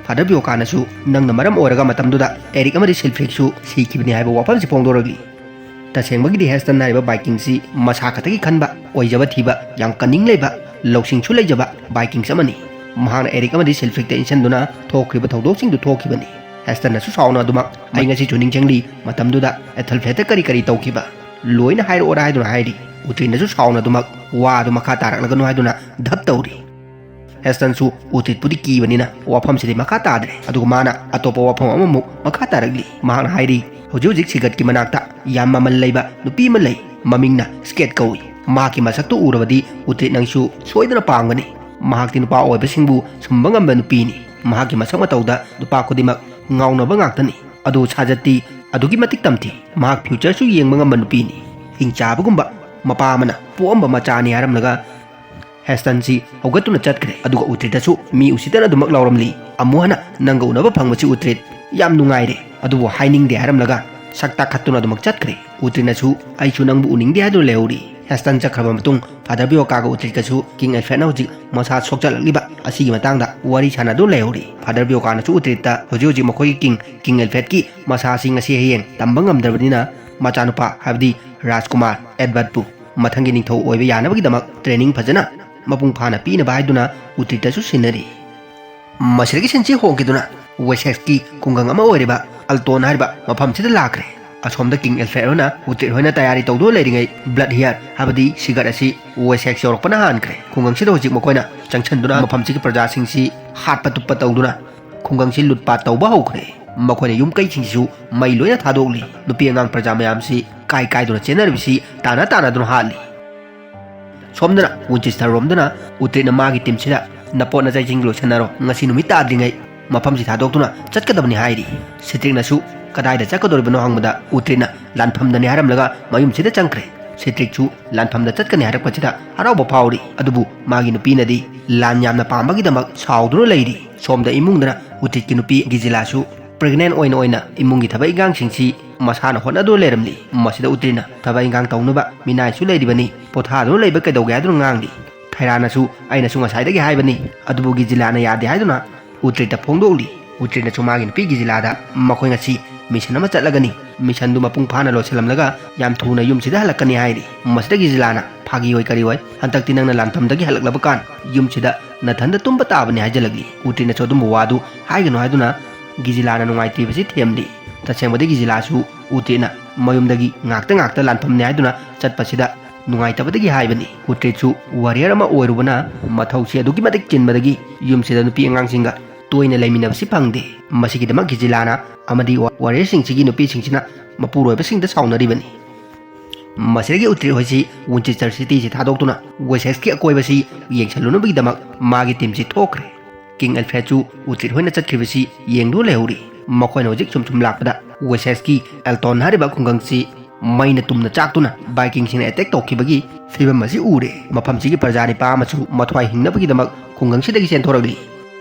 ꯐꯥꯗꯔ ꯕꯤꯌꯣꯀꯥꯅꯁꯨ ꯅꯪꯅ ꯃꯔꯝ ꯑꯣꯏꯔꯒ ꯃꯇꯝꯗꯨꯗ ꯑꯦꯔꯤꯛ ꯑꯃꯗꯤ ꯁꯤꯜꯐ꯭ꯔꯤꯛꯁꯨ ꯁꯤꯈꯤꯕꯅꯤ ꯍꯥꯏꯕ ꯋꯥꯐꯝꯁꯤ ꯐꯣꯡꯗꯣꯔꯛꯂꯤ꯫ ꯇꯁꯦꯡꯕꯒꯤꯗꯤ ꯍꯦꯁꯇꯟ ꯍꯥꯏꯔꯤꯕ ꯚꯥꯏꯀꯤꯡꯁꯤ ꯃꯁꯥ ꯈꯛꯇꯒꯤ ꯈꯟꯕ, ꯑꯣꯏꯖꯕ ꯊꯤꯕ, ꯌꯥꯝ ꯀꯟꯅꯤꯡ ꯂꯩꯕ, ꯂꯧꯁꯤꯡꯁꯨ ꯂꯩꯖꯕ ꯚꯥꯏꯀꯤꯡꯁ ꯑꯃꯅꯤ꯫ ꯃꯍꯥꯛꯅ ꯑꯦꯔꯤꯛ ꯑꯃꯗꯤ ꯁꯤꯜꯐ꯭ꯔꯤꯛꯇ ꯏꯟꯁꯤꯟꯗꯨꯅ ꯊꯣꯛꯈ꯭ꯔꯤꯕ ꯊꯧꯗꯣꯛꯁꯤꯡꯗꯨ ꯊꯣꯛꯈꯤꯕꯅꯤ꯫ ꯍꯦꯁꯇꯟꯅꯁꯨ ꯁꯥꯎꯅ ꯑꯗꯨꯃꯛ, "ꯑꯩ ꯉꯁꯤꯁꯨ ꯅꯤꯡꯁꯤꯡꯂꯤ, ꯃꯇꯝꯗꯨꯗ ꯑꯦꯊꯦꯜꯐ꯭ꯔꯦꯗꯇ ꯀꯔꯤ ꯀꯔꯤ ꯇꯧꯈꯤꯕ, ꯂꯣꯏꯅ ꯍꯥꯏꯔꯛꯑꯣꯔꯥ" ꯍꯥꯏꯗꯨꯅ ꯍꯥꯏꯔꯤ꯫ ꯎꯇ꯭ꯔꯤꯠꯅꯁꯨ ꯁꯥꯎꯅ ꯑꯗꯨꯃꯛ, "ꯋꯥ ꯑꯗꯨ ꯃꯈꯥ ꯇꯥꯔꯛꯂꯒꯅꯨ" ꯍꯥꯏꯗꯨꯅ ꯙꯞ ꯇꯧꯔꯤ꯫ ꯍꯦꯁꯇꯟꯁꯨ ꯎꯇ꯭ꯔꯤꯠꯄꯨꯗꯤ ꯀꯤꯕꯅꯤꯅ ꯋꯥꯐꯝꯁꯤꯗꯤ ꯃꯈꯥ ꯇꯥꯗ꯭ꯔꯦ꯫ ꯑꯗꯨꯒ ꯃꯥꯅ ꯑꯇꯣꯞꯄ ꯋꯥꯐꯝ ꯑꯃꯃꯨꯛ ꯃꯈꯥ ꯇꯥꯔꯛꯂꯤ꯫ ꯃꯍꯥꯛꯅ ꯍꯥꯏꯔꯤ, "ꯍꯧꯖꯤꯛ ꯍꯧꯖꯤꯛ ꯁꯤꯒꯠꯀꯤ ꯃꯅꯥꯛꯇ ꯌꯥꯝ ꯃꯃꯜ ꯂꯩꯕ ꯅꯨꯄꯤ ꯑꯃ ꯂꯩ꯫ ꯃꯃꯤꯡꯅ ꯁ꯭ꯀꯦꯠ ꯀꯧꯏ꯫ ꯃꯍꯥꯛꯀꯤ ꯃꯁꯛꯇꯨ ꯎꯔꯕꯗꯤ ꯎꯇ꯭ꯔꯤꯠ ꯅꯪꯁꯨ ꯁꯣꯏꯗꯅ ꯄꯥꯝꯒꯅꯤ꯫ ꯃꯍꯥꯛꯇꯤ ꯅꯨꯄꯥ ꯑꯣꯏꯕꯁꯤꯡꯕꯨ ꯁꯨꯝꯕ ꯉꯝꯕ ꯅꯨꯄꯤꯅꯤ꯫ ꯃꯍꯥꯛꯀꯤ ꯃꯁꯛ ꯃꯇꯧꯗ ꯅꯨꯄꯥ ꯈꯨꯗꯤꯡꯃꯛ ꯉꯥꯎꯅꯕ ꯉꯥꯛꯇꯅꯤ꯫ ꯑꯗꯨ ꯁꯥꯖꯠꯇꯤ ꯑꯗꯨꯛꯀꯤ ꯃꯇꯤꯛ ꯇꯝꯊꯤ꯫ ꯃꯍꯥꯛ ꯐ꯭ꯌꯨꯆꯔꯁꯨ ꯌꯦꯡꯕ ꯉꯝꯕ ꯅꯨꯄꯤꯅꯤ꯫ ꯍꯤꯡꯆꯥꯕꯒꯨꯝꯕ ꯃꯄꯥ ꯑꯃꯅ ꯄꯣꯛꯑꯝꯕ ꯃꯆꯥꯅꯤ" ꯍꯥꯏꯔꯝꯂꯒ ꯍꯦꯁꯇꯟꯁꯤ ꯍꯧꯒꯠꯇꯨꯅ ꯆꯠꯈ꯭ꯔꯦ꯫ ꯑꯗꯨꯒ ꯎꯇ꯭ꯔꯤꯠꯇꯁꯨ ꯃꯤ ꯎꯁꯤꯠꯇꯅ ꯑꯗꯨꯃꯛ ꯂꯥꯎꯔꯝꯂꯤ, "ꯑꯃꯨꯛ ꯍꯟꯅ ꯅꯪꯒ ꯎꯅꯕ ꯐꯪꯕꯁꯤ ꯎꯇ꯭ꯔꯤꯠ, ꯌꯥꯝ ꯅꯨꯡꯉꯥꯏꯔꯦ, ꯑꯗꯨꯕꯨ ꯍꯥꯏꯅꯤꯡꯗꯦ" ꯍꯥꯏꯔꯝꯂꯒ ꯁꯛ ꯇꯥꯈꯠꯇꯨꯅ ꯑꯗꯨꯃꯛ ꯆꯠꯈ꯭ꯔꯦ꯫ ꯎꯇ꯭ꯔꯤꯠꯅꯁꯨ "ꯑꯩꯁꯨ ꯅꯪꯕꯨ ꯎꯅꯤꯡꯗꯦ" ꯍꯥꯏꯗꯨꯅ ꯂꯩꯍꯧꯔꯤ꯫ ꯍꯦꯁꯇꯟ ꯆꯠꯈ꯭ꯔꯕ ꯃꯇꯨꯡ ꯐꯥꯗꯔ ꯕꯤꯌꯣꯀꯥꯒ ꯎꯇ꯭ꯔꯤꯠꯀꯁꯨ ꯀꯤꯡ ꯑꯦꯜꯐ꯭ꯔꯦꯗꯅ ꯍꯧꯖꯤꯛ ꯃꯁꯥ ꯁꯣꯛꯆꯜꯂꯛꯂꯤꯕ ꯑꯁꯤꯒꯤ ꯃꯇꯥꯡꯗ ꯋꯥꯔꯤ ꯁꯥꯟꯅꯗꯨꯅ ꯂꯩꯍꯧꯔꯤ꯫ ꯐꯥꯗꯔ ꯕꯤꯌꯣꯀꯥꯅꯁꯨ ꯎꯇ꯭ꯔꯤꯠꯇ ꯍꯧꯖꯤꯛ ꯍꯧꯖꯤꯛ ꯃꯈꯣꯏꯒꯤ ꯀꯤꯡ, ꯀꯤꯡ ꯑꯦꯜꯐ꯭ꯔꯦꯗꯀꯤ ꯃꯁꯥꯁꯤ ꯉꯁꯤ ꯍꯌꯦꯡ ꯇꯝꯕ ꯉꯝꯗ꯭ꯔꯕꯅꯤꯅ ꯃꯆꯥꯅꯨꯄꯥ ꯍꯥꯏꯕꯗꯤ ꯔꯥꯖꯀꯨꯃꯥꯔ ꯑꯦꯗꯕꯔꯠꯄꯨ ꯃꯊꯪꯒꯤ ꯅꯤꯡꯊꯧ ꯑꯣꯏꯕ ꯌꯥꯅꯕꯒꯤꯗꯃꯛ ꯇ꯭ꯔꯦꯅꯤꯡ ꯐꯖꯅ ꯃꯄꯨꯡ ꯐꯥꯅ ꯄꯤꯅꯕ ꯍꯥꯏꯗꯨꯅ ꯎꯇ꯭ꯔꯤꯠꯇꯁꯨ ꯁꯤꯟꯅꯔꯤ꯫ ꯃꯁꯤꯗꯒꯤ ꯁꯤꯟꯁꯤ ꯍꯣꯡꯈꯤꯗꯨꯅ ꯋꯦꯁꯦꯛꯁꯀꯤ ꯈꯨꯡꯒꯪ ꯑꯃ ꯑꯣꯏꯔꯤꯕ ꯑꯜꯇꯣꯟ ꯍꯥꯏꯔꯤꯕ ꯃꯐꯝꯁꯤꯗ ꯂꯥꯛꯈ꯭ꯔꯦ꯫ ꯑꯁꯣꯝꯗ ꯀꯤꯡ ꯑꯦꯜꯐ꯭ꯔꯦꯗ ꯍꯣꯏꯅ ꯎꯇ꯭ꯔꯤꯠ ꯍꯣꯏꯅ ꯇꯌꯥꯔꯤ ꯇꯧꯗꯨꯅ ꯂꯩꯔꯤꯉꯩ ꯕ꯭ꯂꯠ ꯍꯤꯌꯥꯔ ꯍꯥꯏꯕꯗꯤ ꯁꯤꯒꯠ ꯑꯁꯤ ꯋꯦꯁꯦꯛꯁ ꯌꯧꯔꯛꯄꯅ ꯍꯥꯟꯈ꯭ꯔꯦ꯫ ꯈꯨꯡꯒꯪꯁꯤꯗ ꯍꯧꯖꯤꯛ ꯃꯈꯣꯏꯅ ꯆꯪꯁꯤꯟꯗꯨꯅ ꯃꯐꯝꯁꯤꯒꯤ ꯄ꯭ꯔꯖꯥꯁꯤꯡꯁꯤ ꯍꯥꯠꯄ ꯇꯨꯞꯄ ꯇꯧꯗꯨꯅ ꯈꯨꯡꯒꯪꯁꯤ ꯂꯨꯠꯄꯥꯠ ꯇꯧꯕ ꯍꯧꯈ꯭ꯔꯦ꯫ ꯃꯈꯣꯏꯅ ꯌꯨꯝ ꯀꯩꯁꯤꯡꯁꯤꯁꯨ ꯃꯩ ꯂꯣꯏꯅ ꯊꯥꯗꯣꯛꯂꯤ꯫ ꯅꯨꯄꯤ ꯑꯉꯥꯡ ꯄ꯭ꯔꯖꯥ ꯃꯌꯥꯝꯁꯤ ꯀꯥꯏ ꯀꯥꯏꯗꯨꯅ ꯆꯦꯟꯅꯔꯤꯕꯁꯤ ꯇꯥꯟꯅ ꯇꯥꯟꯅꯗꯨꯅ ꯍꯥꯠꯂꯤ꯫ ꯁꯣꯝꯗꯅ ꯋꯤꯟꯆꯦꯁꯇꯔ ꯔꯣꯝꯗꯅ ꯎꯇ꯭ꯔꯤꯠꯅ ꯃꯥꯒꯤ ꯇꯤꯝꯁꯤꯗ "ꯅꯄꯣꯠ ꯅꯆꯩꯁꯤꯡ ꯂꯣꯏꯁꯟꯅꯔꯣ, ꯉꯁꯤ ꯅꯨꯃꯤꯠ ꯇꯥꯗ꯭ꯔꯤꯉꯩ ꯃꯐꯝꯁꯤ ꯊꯥꯗꯣꯛꯇꯨꯅ ꯆꯠꯀꯗꯕꯅꯤ" ꯍꯥꯏꯔꯤ꯫ ꯁꯤꯇ꯭ꯔꯤꯛꯅꯁꯨ "ꯀꯗꯥꯏꯗ ꯆꯠꯀꯗꯧꯔꯤꯕꯅꯣ?" ꯍꯪꯕꯗ ꯎꯇ꯭ꯔꯤꯠꯅ "ꯂꯥꯟꯐꯝꯗꯅꯤ" ꯍꯥꯏꯔꯝꯂꯒ ꯃꯌꯨꯝꯁꯤꯗ ꯆꯪꯈ꯭ꯔꯦ꯫ ꯁꯤꯇ꯭ꯔꯤꯛꯁꯨ ꯂꯥꯟꯐꯝꯗ ꯆꯠꯀꯅꯤ ꯍꯥꯏꯔꯛꯄꯁꯤꯗ ꯍꯔꯥꯎꯕ ꯐꯥꯎꯔꯤ꯫ ꯑꯗꯨꯕꯨ ꯃꯥꯒꯤ ꯅꯨꯄꯤꯅꯗꯤ ꯂꯥꯟ ꯌꯥꯝꯅ ꯄꯥꯝꯕꯒꯤꯗꯃꯛ ꯁꯥꯎꯗꯨꯅ ꯂꯩꯔꯤ꯫ ꯁꯣꯝꯗ ꯏꯃꯨꯡꯗꯅ ꯎꯇ꯭ꯔꯤꯠꯀꯤ ꯅꯨꯄꯤ ꯒꯤꯖꯤꯂꯥꯁꯨ ꯄ꯭ꯔꯦꯒꯅꯦꯟ ꯑꯣꯏꯅ ꯑꯣꯏꯅ ꯏꯃꯨꯡꯒꯤ ꯊꯕꯛ ꯏꯟꯈꯥꯡꯁꯤꯡꯁꯤ ꯃꯁꯥꯅ ꯍꯣꯠꯅꯗꯨꯅ ꯂꯩꯔꯝꯂꯤ꯫ ꯃꯁꯤꯗ ꯎꯇ꯭ꯔꯤꯠꯅ "ꯊꯕꯛ ꯏꯟꯈꯥꯡ ꯇꯧꯅꯕ ꯃꯤꯅꯥꯏꯁꯨ ꯂꯩꯔꯤꯕꯅꯤ, ꯄꯣꯊꯥꯗꯨꯅ ꯂꯩꯕ ꯀꯩꯗꯧꯒꯦ?" ꯍꯥꯏꯗꯨꯅ ꯉꯥꯡꯂꯤ꯫ ꯊꯥꯏꯔꯥꯅꯁꯨ "ꯑꯩꯅꯁꯨ ꯉꯁꯥꯏꯗꯒꯤ ꯍꯥꯏꯕꯅꯤ", ꯑꯗꯨꯕꯨ ꯒꯤꯖꯤꯂꯥꯅ ꯌꯥꯗꯦ ꯍꯥꯏꯗꯨꯅ ꯎꯇ꯭ꯔꯤꯠꯇ ꯐꯣꯡꯗꯣꯛꯂꯤ꯫ ꯎꯇ꯭ꯔꯤꯠꯅꯁꯨ ꯃꯥꯒꯤ ꯅꯨꯄꯤ ꯒꯤꯖꯤꯂꯥꯗ "ꯃꯈꯣꯏ ꯉꯁꯤ ꯃꯤꯁꯟ ꯑꯃ ꯆꯠꯂꯒꯅꯤ, ꯃꯤꯁꯟꯗꯨ ꯃꯄꯨꯡ ꯐꯥꯅ ꯂꯣꯏꯁꯤꯜꯂꯝꯂꯒ ꯌꯥꯝ ꯊꯨꯅ ꯌꯨꯝꯁꯤꯗ ꯍꯜꯂꯛꯀꯅꯤ" ꯍꯥꯏꯔꯤ꯫ ꯃꯁꯤꯗ ꯒꯤꯖꯤꯂꯥꯅ "ꯐꯥꯒꯤ ꯑꯣꯏ ꯀꯔꯤ ꯑꯣꯏ, ꯍꯟꯗꯛꯇꯤ ꯅꯪꯅ ꯂꯥꯟꯐꯝꯗꯒꯤ ꯍꯜꯂꯛꯂꯕ ꯀꯥꯟ ꯌꯨꯝꯁꯤꯗ ꯅꯊꯟꯗ ꯇꯨꯝꯕ ꯇꯥꯕꯅꯤ" ꯍꯥꯏꯖꯜꯂꯛꯂꯤ꯫ ꯎꯇ꯭ꯔꯤꯠꯅꯁꯨ "ꯑꯗꯨꯝꯕ ꯋꯥꯗꯨ ꯍꯥꯏꯒꯅꯨ" ꯍꯥꯏꯗꯨꯅ ꯒꯤꯖꯤꯂꯥꯅ ꯅꯨꯡꯉꯥꯏꯇ꯭ꯔꯤꯕꯁꯤ ꯊꯦꯝꯂꯤ꯫ ꯇꯁꯦꯡꯕꯗꯤ ꯒꯤꯖꯤꯂꯥꯁꯨ ꯎꯇ꯭ꯔꯤꯠꯅ ꯃꯌꯨꯝꯗꯒꯤ ꯉꯥꯛꯇ ꯉꯥꯛꯇ ꯂꯥꯟꯐꯝꯅꯤ ꯍꯥꯏꯗꯨꯅ ꯆꯠꯄꯁꯤꯗ ꯅꯨꯡꯉꯥꯏꯇꯕꯗꯒꯤ ꯍꯥꯏꯕꯅꯤ꯫ ꯎꯇ꯭ꯔꯤꯠꯁꯨ ꯋꯥꯔꯤꯌꯔ ꯑꯃ ꯑꯣꯏꯔꯨꯕꯅ ꯃꯊꯧꯁꯤ ꯑꯗꯨꯛꯀꯤ ꯃꯇꯤꯛ ꯆꯤꯟꯕꯗꯒꯤ ꯌꯨꯝꯁꯤꯗ ꯅꯨꯄꯤ ꯑꯉꯥꯡꯁꯤꯡꯒ ꯇꯣꯏꯅ ꯂꯩꯃꯤꯟꯅꯕꯁꯤ ꯐꯪꯗꯦ꯫ ꯃꯁꯤꯒꯤꯗꯃꯛ ꯒꯤꯖꯤꯂꯥꯅ ꯑꯃꯗꯤ ꯋꯥ-, ꯋꯥꯔꯤꯌꯔꯁꯤꯡꯁꯤꯒꯤ ꯅꯨꯄꯤꯁꯤꯡꯁꯤꯅ ꯃꯄꯨꯔꯣꯏꯕꯁꯤꯡꯗ ꯁꯥꯎꯅꯔꯤꯕꯅꯤ꯫ ꯃꯁꯤꯗꯒꯤ ꯎꯇ꯭ꯔꯤꯠ ꯍꯣꯏꯁꯤ ꯋꯤꯟꯆꯦꯁꯇꯔ ꯁꯤꯇꯤꯁꯤ ꯊꯥꯗꯣꯛꯇꯨꯅ ꯋꯦꯁꯦꯁꯀꯤ ꯑꯀꯣꯏꯕꯁꯤ ꯌꯦꯡꯁꯤꯜꯂꯨꯅꯕꯒꯤꯗꯃꯛ ꯃꯥꯒꯤ ꯇꯤꯝꯁꯤ ꯊꯣꯛꯈ꯭ꯔꯦ꯫ ꯀꯤꯡ ꯑꯦꯜꯐ꯭ꯔꯦꯗꯁꯨ ꯎꯇ꯭ꯔꯤꯠ ꯍꯣꯏꯅ ꯆꯠꯈ꯭ꯔꯤꯕꯁꯤ ꯌꯦꯡꯗꯨꯅ ꯂꯩꯍꯧꯔꯤ꯫ ꯃꯈꯣꯏꯅ ꯍꯧꯖꯤꯛ ꯁꯨꯝ ꯁꯨꯝ ꯂꯥꯛꯄꯗ ꯋꯦꯁꯦꯁꯀꯤ ꯑꯦꯜꯇꯣꯟ ꯍꯥꯏꯔꯤꯕ ꯈꯨꯡꯒꯪꯁꯤ ꯃꯩꯅ ꯇꯨꯝꯅ ꯆꯥꯛꯇꯨꯅ ꯚꯥꯏꯀꯤꯡꯁꯤꯡꯅ ꯑꯦꯇꯦꯛ ꯇꯧꯈꯤꯕꯒꯤ ꯐꯤꯕꯝ ꯑꯁꯤ ꯎꯔꯦ꯫ ꯃꯐꯝꯁꯤꯒꯤ ꯄ꯭ꯔꯖꯥ ꯅꯤꯄꯥ ꯑꯃꯁꯨ ꯃꯊ꯭ꯋꯥꯏ ꯍꯤꯡꯅꯕꯒꯤꯗꯃꯛ ꯈꯨꯡꯒꯪꯁꯤꯗꯒꯤ ꯆꯦꯟꯊꯣꯔꯛꯂꯤ꯫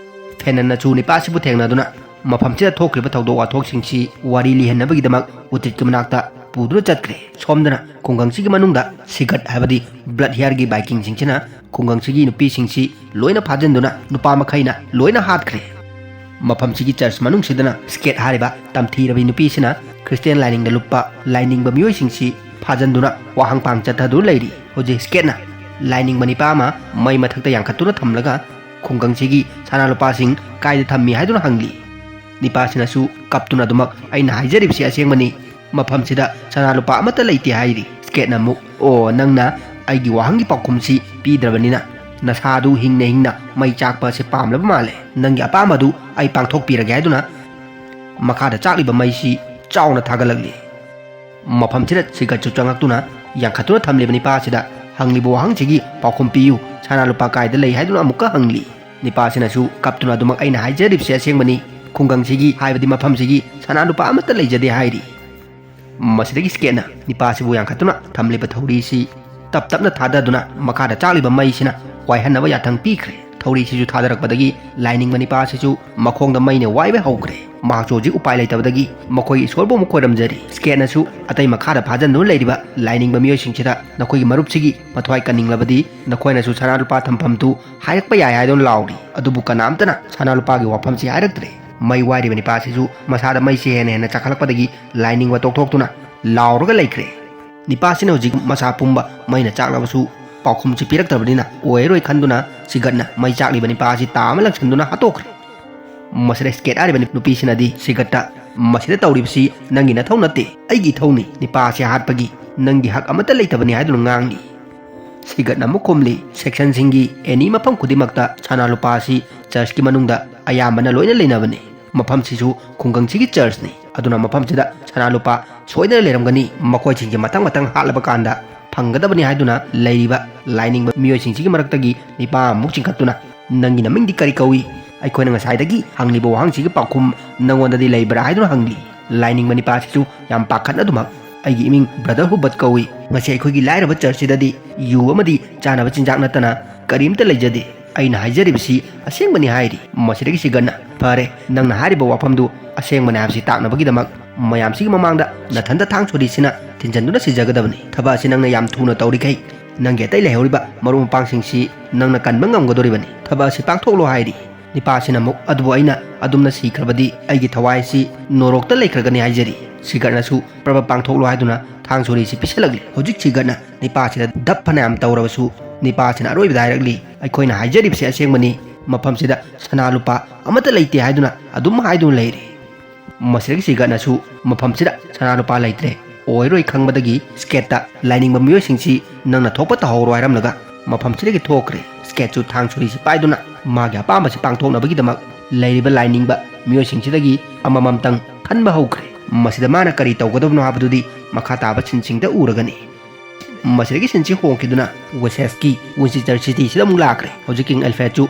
ꯐꯦꯅꯟꯅꯁꯨ ꯅꯤꯄꯥꯁꯤꯕꯨ ꯊꯦꯡꯅꯗꯨꯅ ꯃꯐꯝꯁꯤꯗ ꯊꯣꯛꯈ꯭ꯔꯤꯕ ꯊꯧꯗꯣꯛ ꯋꯥꯊꯣꯛꯁꯤꯡꯁꯤ ꯋꯥꯔꯤ ꯂꯤꯍꯟꯅꯕꯒꯤꯗꯃꯛ ꯎꯇ꯭ꯔꯤꯠꯀꯤ ꯃꯅꯥꯛꯇ ꯄꯨꯗꯨꯅ ꯆꯠꯈ꯭ꯔꯦ꯫ ꯁꯣꯝꯗꯅ ꯈꯨꯡꯒꯪꯁꯤꯒꯤ ꯃꯅꯨꯡꯗ ꯁꯤꯒꯠ ꯍꯥꯏꯕꯗꯤ ꯕ꯭ꯂꯠ ꯍꯤꯌꯔꯒꯤ ꯚꯥꯏꯀꯤꯡꯁꯤꯡꯁꯤꯅ ꯈꯨꯡꯒꯪꯁꯤꯒꯤ ꯅꯨꯄꯤꯁꯤꯡꯁꯤ ꯂꯣꯏꯅ ꯐꯥꯖꯤꯟꯗꯨꯅ ꯅꯨꯄꯥ ꯃꯈꯩꯅ ꯂꯣꯏꯅ ꯍꯥꯠꯈ꯭ꯔꯦ꯫ ꯃꯐꯝꯁꯤꯒꯤ ꯆꯔꯆ ꯃꯅꯨꯡꯁꯤꯗꯅ ꯁ꯭ꯀꯦꯠ ꯍꯥꯏꯔꯤꯕ ꯇꯝꯊꯤꯔꯕꯤ ꯅꯨꯄꯤꯁꯤꯅ ꯈ꯭ꯔꯤꯁꯇꯤꯌꯥꯟ ꯂꯥꯏꯅꯤꯡꯗ ꯂꯨꯞꯄ ꯂꯥꯏꯅꯤꯡꯕ ꯃꯤꯑꯣꯏꯁꯤꯡꯁꯤ ꯐꯥꯖꯤꯟꯗꯨꯅ ꯋꯥꯍꯪ ꯄꯥꯡ ꯆꯠꯊꯗꯨꯅ ꯂꯩꯔꯤ꯫ ꯍꯧꯖꯤꯛ ꯁ꯭ꯀꯦꯠꯅ ꯂꯥꯏꯅꯤꯡꯕ ꯅꯤꯄꯥ ꯑꯃ ꯃꯩ ꯃꯊꯛꯇ ꯌꯥꯡꯈꯠꯇꯨꯅ ꯊꯝꯂꯒ ꯈꯨꯡꯒꯪꯁꯤꯒꯤ ꯁꯅꯥ ꯂꯨꯄꯥꯁꯤꯡ ꯀꯥꯏꯗ ꯊꯝꯃꯤ ꯍꯥꯏꯗꯨꯅ ꯍꯪꯂꯤ꯫ ꯅꯤꯄꯥꯁꯤꯅꯁꯨ ꯀꯞꯇꯨꯅ ꯑꯗꯨꯃꯛ "ꯑꯩꯅ ꯍꯥꯏꯖꯔꯤꯕꯁꯤ ꯑꯁꯦꯡꯕꯅꯤ, ꯃꯐꯝꯁꯤꯗ ꯁꯅꯥ ꯂꯨꯄꯥ ꯑꯃꯠꯇ ꯂꯩꯇꯦ" ꯍꯥꯏꯔꯤ꯫ ꯁ꯭ꯀꯦꯠꯅ ꯑꯃꯨꯛ "ꯑꯣ, ꯅꯪꯅ ꯑꯩꯒꯤ ꯋꯥꯍꯪꯒꯤ ꯄꯥꯎꯈꯨꯝꯁꯤ ꯄꯤꯗ꯭ꯔꯕꯅꯤꯅ ꯅꯁꯥꯗꯨ ꯍꯤꯡꯅ ꯍꯤꯡꯅ ꯃꯩ ꯆꯥꯛꯄ ꯑꯁꯤ ꯄꯥꯝꯂꯕ ꯃꯥꯜꯂꯦ꯫ ꯅꯪꯒꯤ ꯑꯄꯥꯝꯕꯗꯨ ꯑꯩ ꯄꯥꯡꯊꯣꯛꯄꯤꯔꯒꯦ" ꯍꯥꯏꯗꯨꯅ ꯃꯈꯥꯗ ꯆꯥꯛꯂꯤꯕ ꯃꯩꯁꯤ ꯆꯥꯎꯅ ꯊꯥꯒꯠꯂꯛꯂꯤ꯫ ꯃꯐꯝꯁꯤꯗ ꯁꯤꯒꯠꯁꯨ ꯆꯪꯂꯛꯇꯨꯅ ꯌꯥꯡꯈꯠꯇꯨꯅ ꯊꯝꯂꯤꯕ ꯅꯤꯄꯥ ꯑꯁꯤꯗ ꯍꯪꯂꯤꯕ ꯋꯥꯍꯪꯁꯤꯒꯤ ꯄꯥꯎꯈꯨꯝ ꯄꯤꯌꯨ, ꯁꯅꯥ ꯂꯨꯄꯥ ꯀꯥꯏꯗ ꯂꯩ ꯍꯥꯏꯗꯨꯅ ꯑꯃꯨꯛꯀ ꯍꯪꯂꯤ꯫ ꯅꯤꯄꯥ ꯑꯁꯤꯅꯁꯨ ꯀꯞꯇꯨꯅ "ꯑꯗꯨꯃꯛ ꯑꯩꯅ ꯍꯥꯏꯖꯔꯤꯕꯁꯤ ꯑꯁꯦꯡꯕꯅꯤ, ꯈꯨꯡꯒꯪꯁꯤꯒꯤ ꯍꯥꯏꯕꯗꯤ ꯃꯐꯝꯁꯤꯒꯤ ꯁꯅꯥ ꯂꯨꯄꯥ ꯑꯃꯠꯇ ꯂꯩꯖꯗꯦ" ꯍꯥꯏꯔꯤ꯫ ꯃꯁꯤꯗꯒꯤ ꯁꯤꯒꯠꯅ ꯅꯤꯄꯥ ꯑꯁꯤꯕꯨ ꯌꯥꯡꯈꯠꯇꯨꯅ ꯊꯝꯂꯤꯕ ꯊꯧꯔꯤ ꯑꯁꯤ ꯇꯞ ꯇꯞꯅ ꯊꯥꯗꯗꯨꯅ ꯃꯈꯥꯗ ꯆꯥꯛꯂꯤꯕ ꯃꯩꯁꯤꯅ ꯋꯥꯏꯍꯟꯅꯕ ꯌꯥꯊꯪ ꯄꯤꯈ꯭ꯔꯦ꯫ ꯊꯧꯔꯤꯁꯤꯁꯨ ꯊꯥꯗꯔꯛꯄꯗꯒꯤ ꯂꯥꯏꯅꯤꯡꯕ ꯅꯤꯄꯥ ꯑꯁꯤꯁꯨ ꯃꯈꯣꯡꯗ ꯃꯩꯅ ꯋꯥꯏꯕ ꯍꯧꯈ꯭ꯔꯦ꯫ ꯃꯍꯥꯛꯁꯨ ꯍꯧꯖꯤꯛ ꯎꯄꯥꯏ ꯂꯩꯇꯕꯗꯒꯤ ꯃꯈꯣꯏꯒꯤ ꯏꯁꯣꯔꯕꯨ ꯑꯃꯨꯛ ꯈꯣꯏꯔꯝꯖꯔꯤ꯫ ꯁꯤꯒꯠꯅꯁꯨ ꯑꯇꯩ ꯃꯈꯥꯗ ꯐꯥꯖꯤꯟꯗꯨꯅ ꯂꯩꯔꯤꯕ ꯂꯥꯏꯅꯤꯡꯕ ꯃꯤꯑꯣꯏꯁꯤꯡꯁꯤꯗ "ꯅꯈꯣꯏꯒꯤ ꯃꯔꯨꯞꯁꯤꯒꯤ ꯃꯊ꯭ꯋꯥꯏ ꯀꯟꯅꯤꯡꯂꯕꯗꯤ ꯅꯈꯣꯏꯅꯁꯨ ꯁꯅꯥ ꯂꯨꯄꯥ ꯊꯝꯐꯝꯗꯨ ꯍꯥꯏꯔꯛꯄ ꯌꯥꯏ" ꯍꯥꯏꯗꯨꯅ ꯂꯥꯎꯔꯤ꯫ ꯑꯗꯨꯕꯨ ꯀꯅꯥꯝꯇꯅ ꯁꯅꯥ ꯂꯨꯄꯥꯒꯤ ꯋꯥꯐꯝꯁꯤ ꯍꯥꯏꯔꯛꯇ꯭ꯔꯦ꯫ ꯃꯩ ꯋꯥꯏꯔꯤꯕ ꯅꯤꯄꯥꯁꯤꯁꯨ ꯃꯁꯥꯗ ꯃꯩꯁꯤ ꯍꯦꯟꯅ ꯍꯦꯟꯅ ꯆꯥꯛꯈꯠꯂꯛꯄꯗꯒꯤ ꯂꯥꯏꯅꯤꯡꯕ ꯇꯣꯛꯊꯣꯛꯇꯨꯅ ꯂꯥꯎꯔꯒ ꯂꯩꯈ꯭ꯔꯦ꯫ ꯅꯤꯄꯥꯁꯤꯅ ꯍꯧꯖꯤꯛ ꯃꯁꯥ ꯄꯨꯝꯕ ꯃꯩꯅ ꯆꯥꯛꯂꯕꯁꯨ ꯄꯥꯎꯈꯨꯝꯁꯤ ꯄꯤꯔꯛꯇ꯭ꯔꯕꯅꯤꯅ ꯑꯣꯏꯔꯣꯏ ꯈꯟꯗꯨꯅ ꯁꯤꯒꯠꯅ ꯃꯩ ꯆꯥꯛꯂꯤꯕ ꯅꯤꯄꯥ ꯑꯁꯤ ꯇꯥ ꯑꯃ ꯂꯪꯁꯤꯟꯗꯨꯅ ꯍꯥꯠꯇꯣꯛꯈ꯭ꯔꯦ꯫ ꯃꯁꯤꯗ ꯁꯤꯒꯠ ꯍꯥꯏꯔꯤꯕ ꯅꯨꯄꯤꯁꯤꯅꯗꯤ ꯁꯤꯒꯠꯇ "ꯃꯁꯤꯗ ꯇꯧꯔꯤꯕꯁꯤ ꯅꯪꯒꯤ ꯅꯊꯧ ꯅꯠꯇꯦ, ꯑꯩꯒꯤ ꯏꯊꯧꯅꯤ꯫ ꯅꯤꯄꯥ ꯑꯁꯤ ꯍꯥꯠꯄꯒꯤ ꯅꯪꯒꯤ ꯍꯛ ꯑꯃꯠꯇ ꯂꯩꯇꯕꯅꯤ" ꯍꯥꯏꯗꯨꯅ ꯉꯥꯡꯂꯤ꯫ ꯁꯤꯒꯠꯅ ꯑꯃꯨꯛ ꯈꯨꯝꯂꯤ, "ꯁꯦꯛꯁꯟꯁꯤꯡꯒꯤ ꯑꯦꯅꯤ ꯃꯐꯝ ꯈꯨꯗꯤꯡꯃꯛꯇ ꯁꯅꯥ ꯂꯨꯄꯥ ꯑꯁꯤ ꯆꯔꯆꯀꯤ ꯃꯅꯨꯡꯗ ꯑꯌꯥꯝꯕꯅ ꯂꯣꯏꯅ ꯂꯩꯅꯕꯅꯤ꯫ ꯃꯐꯝꯁꯤꯁꯨ ꯈꯨꯡꯒꯪꯁꯤꯒꯤ ꯆꯔꯆꯅꯤ꯫ ꯑꯗꯨꯅ ꯃꯐꯝꯁꯤꯗ ꯁꯅꯥ ꯂꯨꯄꯥ ꯁꯣꯏꯗꯅ ꯂꯩꯔꯝꯒꯅꯤ꯫ ꯃꯈꯣꯏꯁꯤꯡꯁꯦ ꯃꯊꯪ ꯃꯊꯪ ꯍꯥꯠꯂꯕ ꯀꯥꯟꯗ ꯐꯪꯒꯗꯕꯅꯤ" ꯍꯥꯏꯗꯨꯅ ꯂꯩꯔꯤꯕ ꯂꯥꯏꯅꯤꯡꯕ ꯃꯤꯑꯣꯏꯁꯤꯡꯁꯤꯒꯤ ꯃꯔꯛꯇꯒꯤ ꯅꯤꯄꯥ ꯑꯃꯨꯛ ꯆꯤꯡꯈꯠꯇꯨꯅ "ꯅꯪꯒꯤ ꯅꯃꯤꯡꯗꯤ ꯀꯔꯤ ꯀꯧꯏ? ꯑꯩꯈꯣꯏꯅ ꯉꯁꯥꯏꯗꯒꯤ ꯍꯪꯂꯤꯕ ꯋꯥꯍꯪꯁꯤꯒꯤ ꯄꯥꯎꯈꯨꯝ ꯅꯪꯉꯣꯟꯗꯗꯤ ꯂꯩꯕ꯭ꯔꯥ?" ꯍꯥꯏꯗꯨꯅ ꯍꯪꯂꯤ꯫ ꯂꯥꯏꯅꯤꯡꯕ ꯅꯤꯄꯥꯁꯤꯁꯨ ꯌꯥꯝ ꯄꯥꯈꯠꯅꯗꯨꯃꯛ "ꯑꯩꯒꯤ ꯏꯃꯤꯡ ꯕ꯭ꯔꯗꯔ ꯍꯨꯕꯠ ꯀꯧꯏ꯫ ꯉꯁꯤ ꯑꯩꯈꯣꯏꯒꯤ ꯂꯥꯏꯔꯕ ꯆꯔꯆꯁꯤꯗꯗꯤ ꯌꯨ ꯑꯃꯗꯤ ꯆꯥꯅꯕ ꯆꯤꯟꯖꯥꯛ ꯅꯠꯇꯅ ꯀꯔꯤꯝꯇ ꯂꯩꯖꯗꯦ꯫ ꯑꯩꯅ ꯍꯥꯏꯖꯔꯤꯕꯁꯤ ꯑꯁꯦꯡꯕꯅꯤ" ꯍꯥꯏꯔꯤ꯫ ꯃꯁꯤꯗꯒꯤ ꯁꯤꯒꯠꯅ "ꯐꯔꯦ, ꯅꯪꯅ ꯍꯥꯏꯔꯤꯕ ꯋꯥꯐꯝꯗꯨ ꯑꯁꯦꯡꯕꯅꯤ ꯍꯥꯏꯕꯁꯤ ꯇꯥꯛꯅꯕꯒꯤꯗꯃꯛ ꯃꯌꯥꯝꯁꯤꯒꯤ ꯃꯃꯥꯡꯗ ꯅꯊꯟꯇ ꯊꯥꯡ ꯁꯣꯔꯤꯁꯤꯅ ꯊꯤꯟꯖꯟꯗꯨꯅ ꯁꯤꯖꯒꯗꯕꯅꯤ꯫ ꯊꯕꯛ ꯑꯁꯤ ꯅꯪꯅ ꯌꯥꯝ ꯊꯨꯅ ꯇꯧꯔꯤꯈꯩ ꯅꯪꯒꯤ ꯑꯇꯩ ꯂꯩꯍꯧꯔꯤꯕ ꯃꯔꯨꯞ ꯃꯄꯥꯡꯁꯤꯡꯁꯤ ꯅꯪꯅ ꯀꯟꯕ ꯉꯝꯒꯗꯧꯔꯤꯕꯅꯤ꯫ ꯊꯕꯛ ꯑꯁꯤ ꯄꯥꯡꯊꯣꯛꯂꯣ" ꯍꯥꯏꯔꯤ꯫ ꯅꯤꯄꯥꯁꯤꯅ ꯑꯃꯨꯛ "ꯑꯗꯨꯕꯨ ꯑꯩꯅ ꯑꯗꯨꯝꯅ ꯁꯤꯈ꯭ꯔꯕꯗꯤ ꯑꯩꯒꯤ ꯊꯋꯥꯏ ꯑꯁꯤ ꯅꯣꯔꯣꯛꯇ ꯂꯩꯈ꯭ꯔꯒꯅꯤ" ꯍꯥꯏꯖꯔꯤ꯫ ꯁꯤꯒꯠꯅꯁꯨ "ꯄ꯭ꯔꯕ ꯄꯥꯡꯊꯣꯛꯂꯣ" ꯍꯥꯏꯗꯨꯅ ꯊꯥꯡ ꯁꯣꯔꯤꯁꯤ ꯄꯤꯁꯜꯂꯛꯂꯤ꯫ ꯍꯧꯖꯤꯛ ꯁꯤꯒꯠꯅ ꯅꯤꯄꯥꯁꯤꯗ ꯗꯞ ꯐꯅꯌꯥꯝ ꯇꯧꯔꯕꯁꯨ ꯅꯤꯄꯥꯁꯤꯅ ꯑꯔꯣꯏꯕꯗ ꯍꯥꯏꯔꯛꯂꯤ, "ꯑꯩꯈꯣꯏꯅ ꯍꯥꯏꯖꯔꯤꯕꯁꯤ ꯑꯁꯦꯡꯕꯅꯤ, ꯃꯐꯝꯁꯤꯗ ꯁꯅꯥ ꯂꯨꯄꯥ ꯑꯃꯠꯇ ꯂꯩꯇꯦ" ꯍꯥꯏꯗꯨꯅ ꯑꯗꯨꯝ ꯍꯥꯏꯗꯨꯅ ꯂꯩꯔꯤ꯫ ꯃꯁꯤꯗꯒꯤ ꯁꯤꯒꯠꯅꯁꯨ ꯃꯐꯝꯁꯤꯗ ꯁꯅꯥ ꯂꯨꯄꯥ ꯂꯩꯇ꯭ꯔꯦ, ꯑꯣꯏꯔꯣꯏ ꯈꯪꯕꯗꯒꯤ ꯁ꯭ꯀꯦꯠꯇ "ꯂꯥꯏꯅꯤꯡꯕ ꯃꯤꯑꯣꯏꯁꯤꯡꯁꯤ ꯅꯪꯅ ꯊꯣꯛꯄ ꯇꯧꯍꯧꯔꯣ" ꯍꯥꯏꯔꯝꯂꯒ ꯃꯐꯝꯁꯤꯗꯒꯤ ꯊꯣꯛꯈ꯭ꯔꯦ꯫ ꯀꯦꯠꯁꯨ ꯊꯥꯡ ꯁꯨꯔꯤꯁꯤ ꯄꯥꯏꯗꯨꯅ ꯃꯥꯒꯤ ꯑꯄꯥꯝꯕꯁꯤ ꯄꯥꯡꯊꯣꯛꯅꯕꯒꯤꯗꯃꯛ ꯂꯩꯔꯤꯕ ꯂꯥꯏꯅꯤꯡꯕ ꯃꯤꯑꯣꯏꯁꯤꯡꯁꯤꯗꯒꯤ ꯑꯃꯃꯝꯇꯪ ꯈꯟꯕ ꯍꯧꯈ꯭ꯔꯦ꯫ ꯃꯁꯤꯗ ꯃꯥꯅ ꯀꯔꯤ ꯇꯧꯒꯗꯕꯅꯣ ꯍꯥꯏꯕꯗꯨꯗꯤ ꯃꯈꯥ ꯇꯥꯕ ꯁꯤꯟꯁꯤꯡꯗ ꯎꯔꯒꯅꯤ꯫ ꯃꯁꯤꯗꯒꯤ ꯁꯤꯟꯁꯤ ꯍꯣꯡꯈꯤꯗꯨꯅ ꯋꯦꯁꯦꯛꯁꯀꯤ ꯋꯤꯟꯆꯦꯁꯇꯔ ꯁꯤꯇꯤꯁꯤꯗ ꯑꯃꯨꯛ ꯂꯥꯛꯈ꯭ꯔꯦ꯫ ꯍꯧꯖꯤꯛ ꯀꯤꯡ ꯑꯦꯜꯐ꯭ꯔꯦꯗꯁꯨ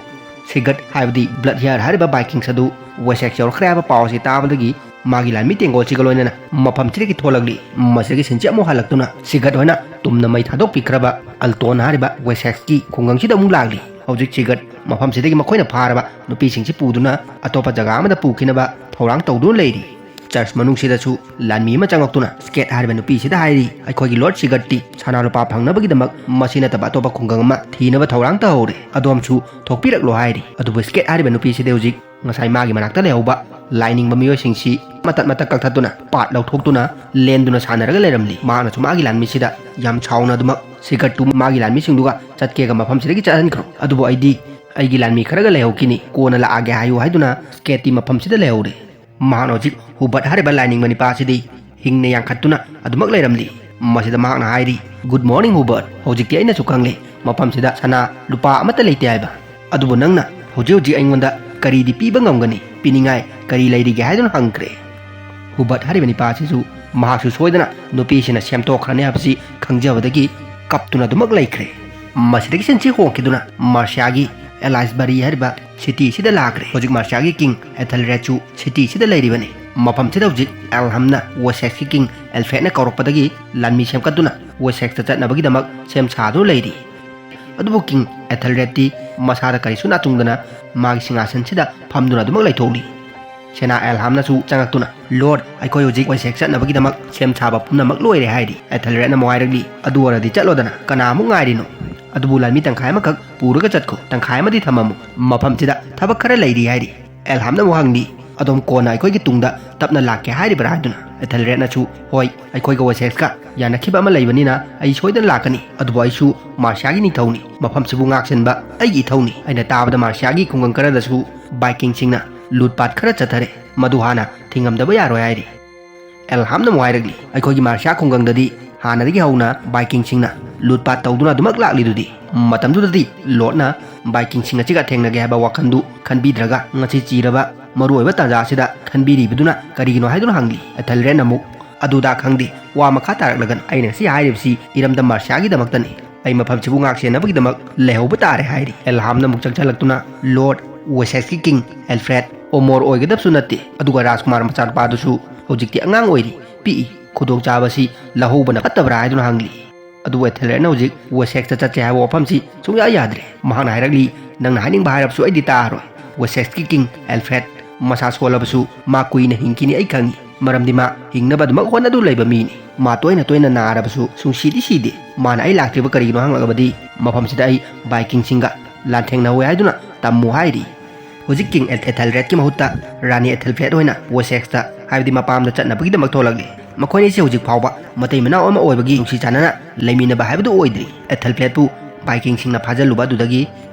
ꯁꯤꯒꯠ ꯍꯥꯏꯕꯗꯤ ꯕ꯭ꯂꯠ ꯍꯤꯌꯥꯔ ꯍꯥꯏꯔꯤꯕ ꯕꯥꯏꯀꯤꯡꯁ ꯑꯗꯨ ꯋꯦꯁꯦꯛꯁ ꯌꯧꯔꯛꯈ꯭ꯔꯦ ꯍꯥꯏꯕ ꯄꯥꯎ ꯑꯁꯤ ꯇꯥꯕꯗꯒꯤ ꯃꯥꯒꯤ ꯂꯥꯟꯃꯤ ꯇꯦꯡꯒꯣꯜꯁꯤꯒ ꯂꯣꯏꯅꯅ ꯃꯐꯝꯁꯤꯗꯒꯤ ꯊꯣꯛꯂꯛꯂꯤ꯫ ꯃꯁꯤꯗꯒꯤ ꯁꯤꯟꯁꯤ ꯑꯃꯨꯛ ꯍꯜꯂꯛꯇꯨꯅ ꯁꯤꯒꯠ ꯍꯣꯏꯅ ꯇꯨꯝꯅ ꯃꯩ ꯊꯥꯗꯣꯛꯄꯤꯈ꯭ꯔꯕ ꯑꯜꯇꯣꯟ ꯍꯥꯏꯔꯤꯕ ꯋꯦꯁꯦꯛꯁꯀꯤ ꯈꯨꯡꯒꯪꯁꯤꯗ ꯑꯃꯨꯛ ꯂꯥꯛꯂꯤ꯫ ꯍꯧꯖꯤꯛ ꯁꯤꯒꯠ ꯃꯐꯝꯁꯤꯗꯒꯤ ꯃꯈꯣꯏꯅ ꯐꯥꯔꯕ ꯅꯨꯄꯤꯁꯤꯡꯁꯤ ꯄꯨꯗꯨꯅ ꯑꯇꯣꯞꯄ ꯖꯒꯥ ꯑꯃꯗ ꯄꯨꯈꯤꯅꯕ ꯊꯧꯔꯥꯡ ꯇꯧꯗꯨꯅ ꯂꯩꯔꯤ꯫ ꯆꯔꯆ ꯃꯅꯨꯡꯁꯤꯗꯁꯨ ꯂꯥꯟꯃꯤ ꯑꯃ ꯆꯪꯂꯛꯇꯨꯅ ꯁ꯭ꯀꯦꯠ ꯍꯥꯏꯔꯤꯕ ꯅꯨꯄꯤꯁꯤꯗ ꯍꯥꯏꯔꯤ, "ꯑꯩꯈꯣꯏꯒꯤ ꯂꯣꯔꯗ ꯁꯤꯒꯠꯇꯤ ꯁꯅꯥ ꯂꯨꯄꯥ ꯐꯪꯅꯕꯒꯤꯗꯃꯛ ꯃꯁꯤ ꯅꯠꯇꯕ ꯑꯇꯣꯞꯄ ꯈꯨꯡꯒꯪ ꯑꯃ ꯊꯤꯅꯕ ꯊꯧꯔꯥꯡ ꯇꯧꯍꯧꯔꯦ, ꯑꯗꯣꯝꯁꯨ ꯊꯣꯛꯄꯤꯔꯛꯂꯣ" ꯍꯥꯏꯔꯤ꯫ ꯑꯗꯨꯕꯨ ꯁ꯭ꯀꯦꯠ ꯍꯥꯏꯔꯤꯕ ꯅꯨꯄꯤꯁꯤꯗꯤ ꯍꯧꯖꯤꯛ ꯉꯁꯥꯏ ꯃꯥꯒꯤ ꯃꯅꯥꯛꯇ ꯂꯩꯍꯧꯕ ꯂꯥꯏꯅꯤꯡꯕ ꯃꯤꯑꯣꯏꯁꯤꯡꯁꯤ ꯃꯇꯠ ꯃꯇꯠ ꯀꯛꯊꯠꯇꯨꯅ ꯄꯥꯠ ꯂꯧꯊꯣꯛꯇꯨꯅ ꯂꯦꯟꯗꯨꯅ ꯁꯥꯟꯅꯔꯒ ꯂꯩꯔꯝꯂꯤ꯫ ꯃꯍꯥꯛꯅꯁꯨ ꯃꯥꯒꯤ ꯂꯥꯟꯃꯤꯁꯤꯗ ꯌꯥꯝ ꯁꯥꯎꯅ ꯑꯗꯨꯃꯛ ꯁꯤꯒꯠꯇꯨ ꯃꯥꯒꯤ ꯂꯥꯟꯃꯤꯁꯤꯡꯗꯨꯒ ꯆꯠꯀꯦꯒ ꯃꯐꯝꯁꯤꯗꯒꯤ ꯆꯠꯍꯟꯈ꯭ꯔꯣ, ꯑꯗꯨꯕꯨ ꯑꯩꯗꯤ ꯑꯩꯒꯤ ꯂꯥꯟꯃꯤ ꯈꯔꯒ ꯂꯩꯍꯧꯈꯤꯅꯤ, ꯀꯣꯟꯅ ꯂꯥꯛꯑꯒꯦ ꯍꯥꯏꯌꯨ ꯍꯥꯏꯗꯨꯅ ꯁ꯭ꯀꯦꯠꯇꯤ ꯃꯐꯝꯁꯤꯗ ꯂꯩꯍꯧꯔꯦ꯫ ꯃꯍꯥꯛꯅ ꯍꯧꯖꯤꯛ ꯍꯨꯕꯔꯠ ꯍꯥꯏꯔꯤꯕ ꯂꯥꯏꯅꯤꯡꯕ ꯅꯤꯄꯥ ꯑꯁꯤꯗꯤ ꯍꯤꯡꯅ ꯌꯥꯡꯈꯠꯇꯨꯅ ꯑꯗꯨꯃꯛ ꯂꯩꯔꯝꯂꯤ꯫ ꯃꯁꯤꯗ ꯃꯍꯥꯛꯅ ꯍꯥꯏꯔꯤ, "Good morning, ꯍꯨꯕꯔꯠ꯫ ꯍꯧꯖꯤꯛꯇꯤ ꯑꯩꯅꯁꯨ ꯈꯪꯂꯦ, ꯃꯐꯝꯁꯤꯗ ꯁꯅꯥ ꯂꯨꯄꯥ ꯑꯃꯠꯇ ꯂꯩꯇꯦ ꯍꯥꯏꯕ꯫ ꯑꯗꯨꯕꯨ ꯅꯪꯅ ꯍꯧꯖꯤꯛ ꯍꯧꯖꯤꯛ ꯑꯩꯉꯣꯟꯗ ꯀꯔꯤꯗꯤ ꯄꯤꯕ ꯉꯝꯒꯅꯤ? ꯄꯤꯅꯤꯡꯉꯥꯏ ꯀꯔꯤ ꯂꯩꯔꯤꯒꯦ?" ꯍꯥꯏꯗꯨꯅ ꯍꯪꯈ꯭ꯔꯦ꯫ ꯍꯨꯕꯔꯠ ꯍꯥꯏꯔꯤꯕ ꯅꯤꯄꯥ ꯑꯁꯤꯁꯨ ꯃꯍꯥꯛꯁꯨ ꯁꯣꯏꯗꯅ ꯅꯨꯄꯤꯁꯤꯅ ꯁꯦꯝꯗꯣꯛꯈ꯭ꯔꯅꯤ ꯍꯥꯏꯕꯁꯤ ꯈꯪꯖꯕꯗꯒꯤ ꯀꯞꯇꯨꯅ ꯑꯗꯨꯃꯛ ꯂꯩꯈ꯭ꯔꯦ꯫ ꯃꯁꯤꯗꯒꯤ ꯁꯤꯟꯁꯤ ꯍꯣꯡꯈꯤꯗꯨꯅ ꯃꯥꯔꯁꯤꯌꯥꯒꯤ ꯑꯦꯂꯥꯏꯁꯕꯔꯤ ꯍꯥꯏꯔꯤꯕ ꯁꯤꯇꯤꯁꯤꯗ ꯂꯥꯛꯈ꯭ꯔꯦ꯫ ꯍꯧꯖꯤꯛ ꯃꯥꯔꯁꯤꯌꯥꯒꯤ ꯀꯤꯡ ꯑꯦꯊꯦꯜꯔꯦꯗꯁꯨ ꯁꯤꯇꯤꯁꯤꯗ ꯂꯩꯔꯤꯕꯅꯤ꯫ ꯃꯐꯝꯁꯤꯗ ꯍꯧꯖꯤꯛ ꯑꯦꯜꯍꯝꯅ ꯋꯦꯁꯦꯛꯁꯀꯤ ꯀꯤꯡ ꯑꯦꯜꯐ꯭ꯔꯦꯗꯅ ꯀꯧꯔꯛꯄꯗꯒꯤ ꯂꯥꯟꯃꯤ ꯁꯦꯝꯒꯠꯇꯨꯅ ꯋꯦꯁꯦꯛꯁꯇ ꯆꯠꯅꯕꯒꯤꯗꯃꯛ ꯁꯦꯝ ꯁꯥꯗꯨꯅ ꯂꯩꯔꯤ꯫ ꯑꯗꯨꯕꯨ ꯀꯤꯡ ꯑꯦꯊꯦꯜꯔꯦꯗꯇꯤ ꯃꯁꯥꯗ ꯀꯔꯤꯁꯨ ꯅꯥꯇꯨꯡꯗꯅ ꯃꯥꯒꯤ ꯁꯤꯡꯍꯥꯁꯟꯁꯤꯗ ꯐꯝꯗꯨꯅ ꯑꯗꯨꯃꯛ ꯂꯩꯊꯣꯛꯂꯤ꯫ ꯁꯦꯅꯥ ꯑꯦꯜꯍꯥꯝꯅꯁꯨ ꯆꯪꯉꯛꯇꯨꯅ, "ꯂꯣꯔꯗ, ꯑꯩꯈꯣꯏ ꯍꯧꯖꯤꯛ ꯋꯦꯁꯦꯛꯁ ꯆꯠꯅꯕꯒꯤꯗꯃꯛ ꯁꯦꯝ ꯁꯥꯕ ꯄꯨꯝꯅꯃꯛ ꯂꯣꯏꯔꯦ" ꯍꯥꯏꯔꯤ꯫ ꯑꯦꯊꯦꯜꯔꯦꯗꯅ ꯑꯃꯨꯛ ꯍꯥꯏꯔꯛꯂꯤ, "ꯑꯗꯨ ꯑꯣꯏꯔꯗꯤ ꯆꯠꯂꯣꯗꯅ, ꯀꯅꯥ ꯑꯃꯨꯛ ꯉꯥꯏꯔꯤꯅꯣ? ꯑꯗꯨꯕꯨ ꯂꯥꯟꯃꯤ ꯇꯪꯈꯥꯏ ꯑꯃꯈꯛ ꯄꯨꯔꯒ ꯆꯠꯈꯣ, ꯇꯪꯈꯥꯏ ꯑꯃꯗꯤ ꯊꯝꯃꯝꯃꯨ, ꯃꯐꯝꯁꯤꯗ ꯊꯕꯛ ꯈꯔ ꯂꯩꯔꯤ" ꯍꯥꯏꯔꯤ꯫ ꯑꯦꯜꯍꯥꯝꯅ ꯑꯃꯨꯛ ꯍꯪꯂꯤ, "ꯑꯗꯣꯝ ꯀꯣꯟꯅ ꯑꯩꯈꯣꯏꯒꯤ ꯇꯨꯡꯗ ꯇꯞꯅ ꯂꯥꯛꯀꯦ ꯍꯥꯏꯔꯤꯕ꯭ꯔꯥ?" ꯍꯥꯏꯗꯨꯅ꯫ ꯑꯦꯊꯦꯜꯔꯦꯗꯅꯁꯨ, "ꯍꯣꯏ, ꯑꯩꯈꯣꯏꯒ ꯋꯦꯁꯦꯛꯁꯀ ꯌꯥꯅꯈꯤꯕ ꯑꯃ ꯂꯩꯕꯅꯤꯅ ꯑꯩ ꯁꯣꯏꯗꯅ ꯂꯥꯛꯀꯅꯤ, ꯑꯗꯨꯕꯨ ꯑꯩꯁꯨ ꯃꯥꯔꯁꯤꯌꯥꯒꯤ ꯅꯤꯡꯊꯧꯅꯤ, ꯃꯐꯝꯁꯤꯕꯨ ꯉꯥꯛꯁꯦꯟꯕ ꯑꯩꯒꯤ ꯏꯊꯧꯅꯤ꯫ ꯑꯩꯅ ꯇꯥꯕꯗ ꯃꯥꯔꯁꯤꯌꯥꯒꯤ ꯈꯨꯡꯒꯪ ꯈꯔꯗꯁꯨ ꯕꯥꯏꯀꯤꯡꯁꯤꯡꯅ ꯂꯨꯠꯄꯥꯠ ꯈꯔ ꯆꯠꯊꯔꯦ, ꯃꯗꯨ ꯍꯥꯟꯅ ꯊꯤꯡꯉꯝꯗꯕ ꯌꯥꯔꯣꯏ" ꯍꯥꯏꯔꯤ꯫ ꯑꯦꯜꯍꯥꯝꯅ ꯑꯃꯨꯛ ꯍꯥꯏꯔꯛꯂꯤ, "ꯑꯩꯈꯣꯏꯒꯤ ꯃꯥꯔꯁꯤꯌꯥ ꯈꯨꯡꯒꯪꯗꯗꯤ ꯍꯥꯟꯅꯗꯒꯤ ꯍꯧꯅ ꯕꯥꯏꯀꯤꯡꯁꯤꯡꯅ ꯂꯨꯠꯄꯥꯠ ꯇꯧꯗꯨꯅ ꯑꯗꯨꯃꯛ ꯂꯥꯛꯂꯤꯗꯨꯗꯤ꯫ ꯃꯇꯝꯗꯨꯗꯗꯤ ꯂꯣꯔꯗꯅ ꯚꯥꯏꯀꯤꯡꯁꯤꯡ ꯑꯁꯤꯒ ꯊꯦꯡꯅꯒꯦ ꯍꯥꯏꯕ ꯋꯥꯈꯜꯗꯨ ꯈꯟꯕꯤꯗ꯭ꯔꯒ ꯉꯁꯤ ꯆꯤꯔꯕ ꯃꯔꯨꯑꯣꯏꯕ ꯇꯥꯟꯖꯥ ꯑꯁꯤꯗ ꯈꯟꯕꯤꯔꯤꯕꯗꯨꯅ ꯀꯔꯤꯒꯤꯅꯣ ꯍꯥꯏꯗꯨꯅ ꯍꯪꯂꯤ꯫ ꯑꯦꯊꯦꯜꯔꯦꯗꯅ ꯑꯃꯨꯛ, "ꯑꯗꯨꯗ ꯈꯪꯗꯦ, ꯋꯥ ꯃꯈꯥ ꯇꯥꯔꯛꯂꯒꯅ ꯑꯩꯅ ꯉꯁꯤ ꯍꯥꯏꯔꯤꯕꯁꯤ ꯏꯔꯝꯗꯝ ꯃꯥꯔꯁꯤꯌꯥꯒꯤꯗꯃꯛꯇꯅꯤ꯫ ꯑꯩ ꯃꯐꯝꯁꯤꯕꯨ ꯉꯥꯛ ꯁꯦꯟꯅꯕꯒꯤꯗꯃꯛ ꯂꯩꯍꯧꯕ ꯇꯥꯔꯦ" ꯍꯥꯏꯔꯤ꯫ ꯑꯦꯜꯍꯥꯝꯅ ꯑꯃꯨꯛ ꯆꯪꯁꯤꯜꯂꯛꯇꯨꯅ ꯂꯣꯔꯗ ꯋꯦꯁꯦꯛꯁꯀꯤ ꯀꯤꯡ ꯑꯦꯜꯐ꯭ꯔꯦꯗ ꯑꯣꯃꯣꯔ ꯑꯣꯏꯒꯗꯕꯁꯨ ꯅꯠꯇꯦ, ꯑꯗꯨꯒ ꯔꯥꯖꯀꯨꯃꯥꯔ ꯃꯆꯥꯅꯨꯄꯥꯗꯨꯁꯨ ꯍꯧꯖꯤꯛꯇꯤ ꯑꯉꯥꯡ ꯑꯣꯏꯔꯤ, ꯄꯤꯛꯏ, ꯈꯨꯗꯣꯡꯆꯥꯕꯁꯤ ꯂꯧꯍꯧꯕꯅ ꯐꯠꯇꯕ꯭ꯔꯥ ꯍꯥꯏꯗꯨꯅ ꯍꯪꯂꯤ꯫ ꯑꯗꯨꯕꯨ ꯑꯦꯊꯦꯜꯔꯦꯗꯅ ꯍꯧꯖꯤꯛ ꯋꯦꯁꯦꯛꯁꯇ ꯆꯠꯁꯦ ꯍꯥꯏꯕ ꯋꯥꯐꯝꯁꯤ ꯁꯨꯡꯌꯥ ꯌꯥꯗ꯭ꯔꯦ꯫ ꯃꯍꯥꯛꯅ ꯍꯥꯏꯔꯛꯂꯤ, "ꯅꯪꯅ ꯍꯥꯏꯅꯤꯡꯕ ꯍꯥꯏꯔꯕꯁꯨ ꯑꯩꯗꯤ ꯇꯥꯔꯣꯏ꯫ ꯋꯦꯁꯦꯛꯁꯀꯤ ꯀꯤꯡ ꯑꯦꯜꯐ꯭ꯔꯦꯗ ꯃꯁꯥ ꯁꯣꯜꯂꯕꯁꯨ ꯃꯥ ꯀꯨꯏꯅ ꯍꯤꯡꯈꯤꯅꯤ ꯑꯩ ꯈꯪꯏ, ꯃꯔꯝꯗꯤ ꯃꯥ ꯍꯤꯡꯅꯕ ꯑꯗꯨꯃꯛ ꯍꯣꯠꯅꯗꯨꯅ ꯂꯩꯕ ꯃꯤꯅꯤ꯫ ꯃꯥ ꯇꯣꯏꯅ ꯇꯣꯏꯅ ꯅꯥꯔꯕꯁꯨ ꯁꯨꯡꯁꯤꯗꯤ ꯁꯤꯗꯦ꯫ ꯃꯥꯅ ꯑꯩ ꯂꯥꯛꯇ꯭ꯔꯤꯕ ꯀꯔꯤꯒꯤꯅꯣ ꯍꯪꯂꯛꯂꯕꯗꯤ ꯃꯐꯝꯁꯤꯗ ꯑꯩ ꯚꯥꯏꯀꯤꯡꯁꯤꯡꯒ ꯂꯥꯟꯊꯦꯡꯅꯍꯧꯋꯦ ꯍꯥꯏꯗꯨꯅ ꯇꯝꯃꯨ" ꯍꯥꯏꯔꯤ꯫ ꯍꯧꯖꯤꯛ ꯀꯤꯡ ꯑꯦꯊꯦꯜꯔꯦꯗꯀꯤ ꯃꯍꯨꯠꯇ ꯔꯥꯅꯤ ꯑꯦꯊꯦꯜꯐ꯭ꯔꯦꯗ ꯑꯣꯏꯅ ꯋꯦꯁꯦꯛꯁꯇ, ꯍꯥꯏꯕꯗꯤ ꯃꯄꯥꯝꯗ ꯆꯠꯅꯕꯒꯤꯗꯃꯛ ꯊꯣꯛꯂꯛꯂꯤ꯫ ꯃꯈꯣꯏꯅꯤꯁꯤ ꯍꯧꯖꯤꯛ ꯐꯥꯎꯕ ꯃꯇꯩ ꯃꯅꯥꯎ ꯑꯃ ꯑꯣꯏꯕꯒꯤ ꯅꯨꯡꯁꯤ ꯆꯥꯟꯅꯅ ꯂꯩꯃꯤꯟꯅꯕ ꯍꯥꯏꯕꯗꯨ ꯑꯣꯏꯗ꯭ꯔꯤ꯫ ꯑꯦꯊꯦꯜꯐ꯭ꯔꯦꯗꯄꯨ ꯚꯥꯏꯀꯤꯡꯁꯤꯡꯅ ꯐꯥꯖꯤꯜꯂꯨꯕ ꯑꯗꯨꯗꯒꯤ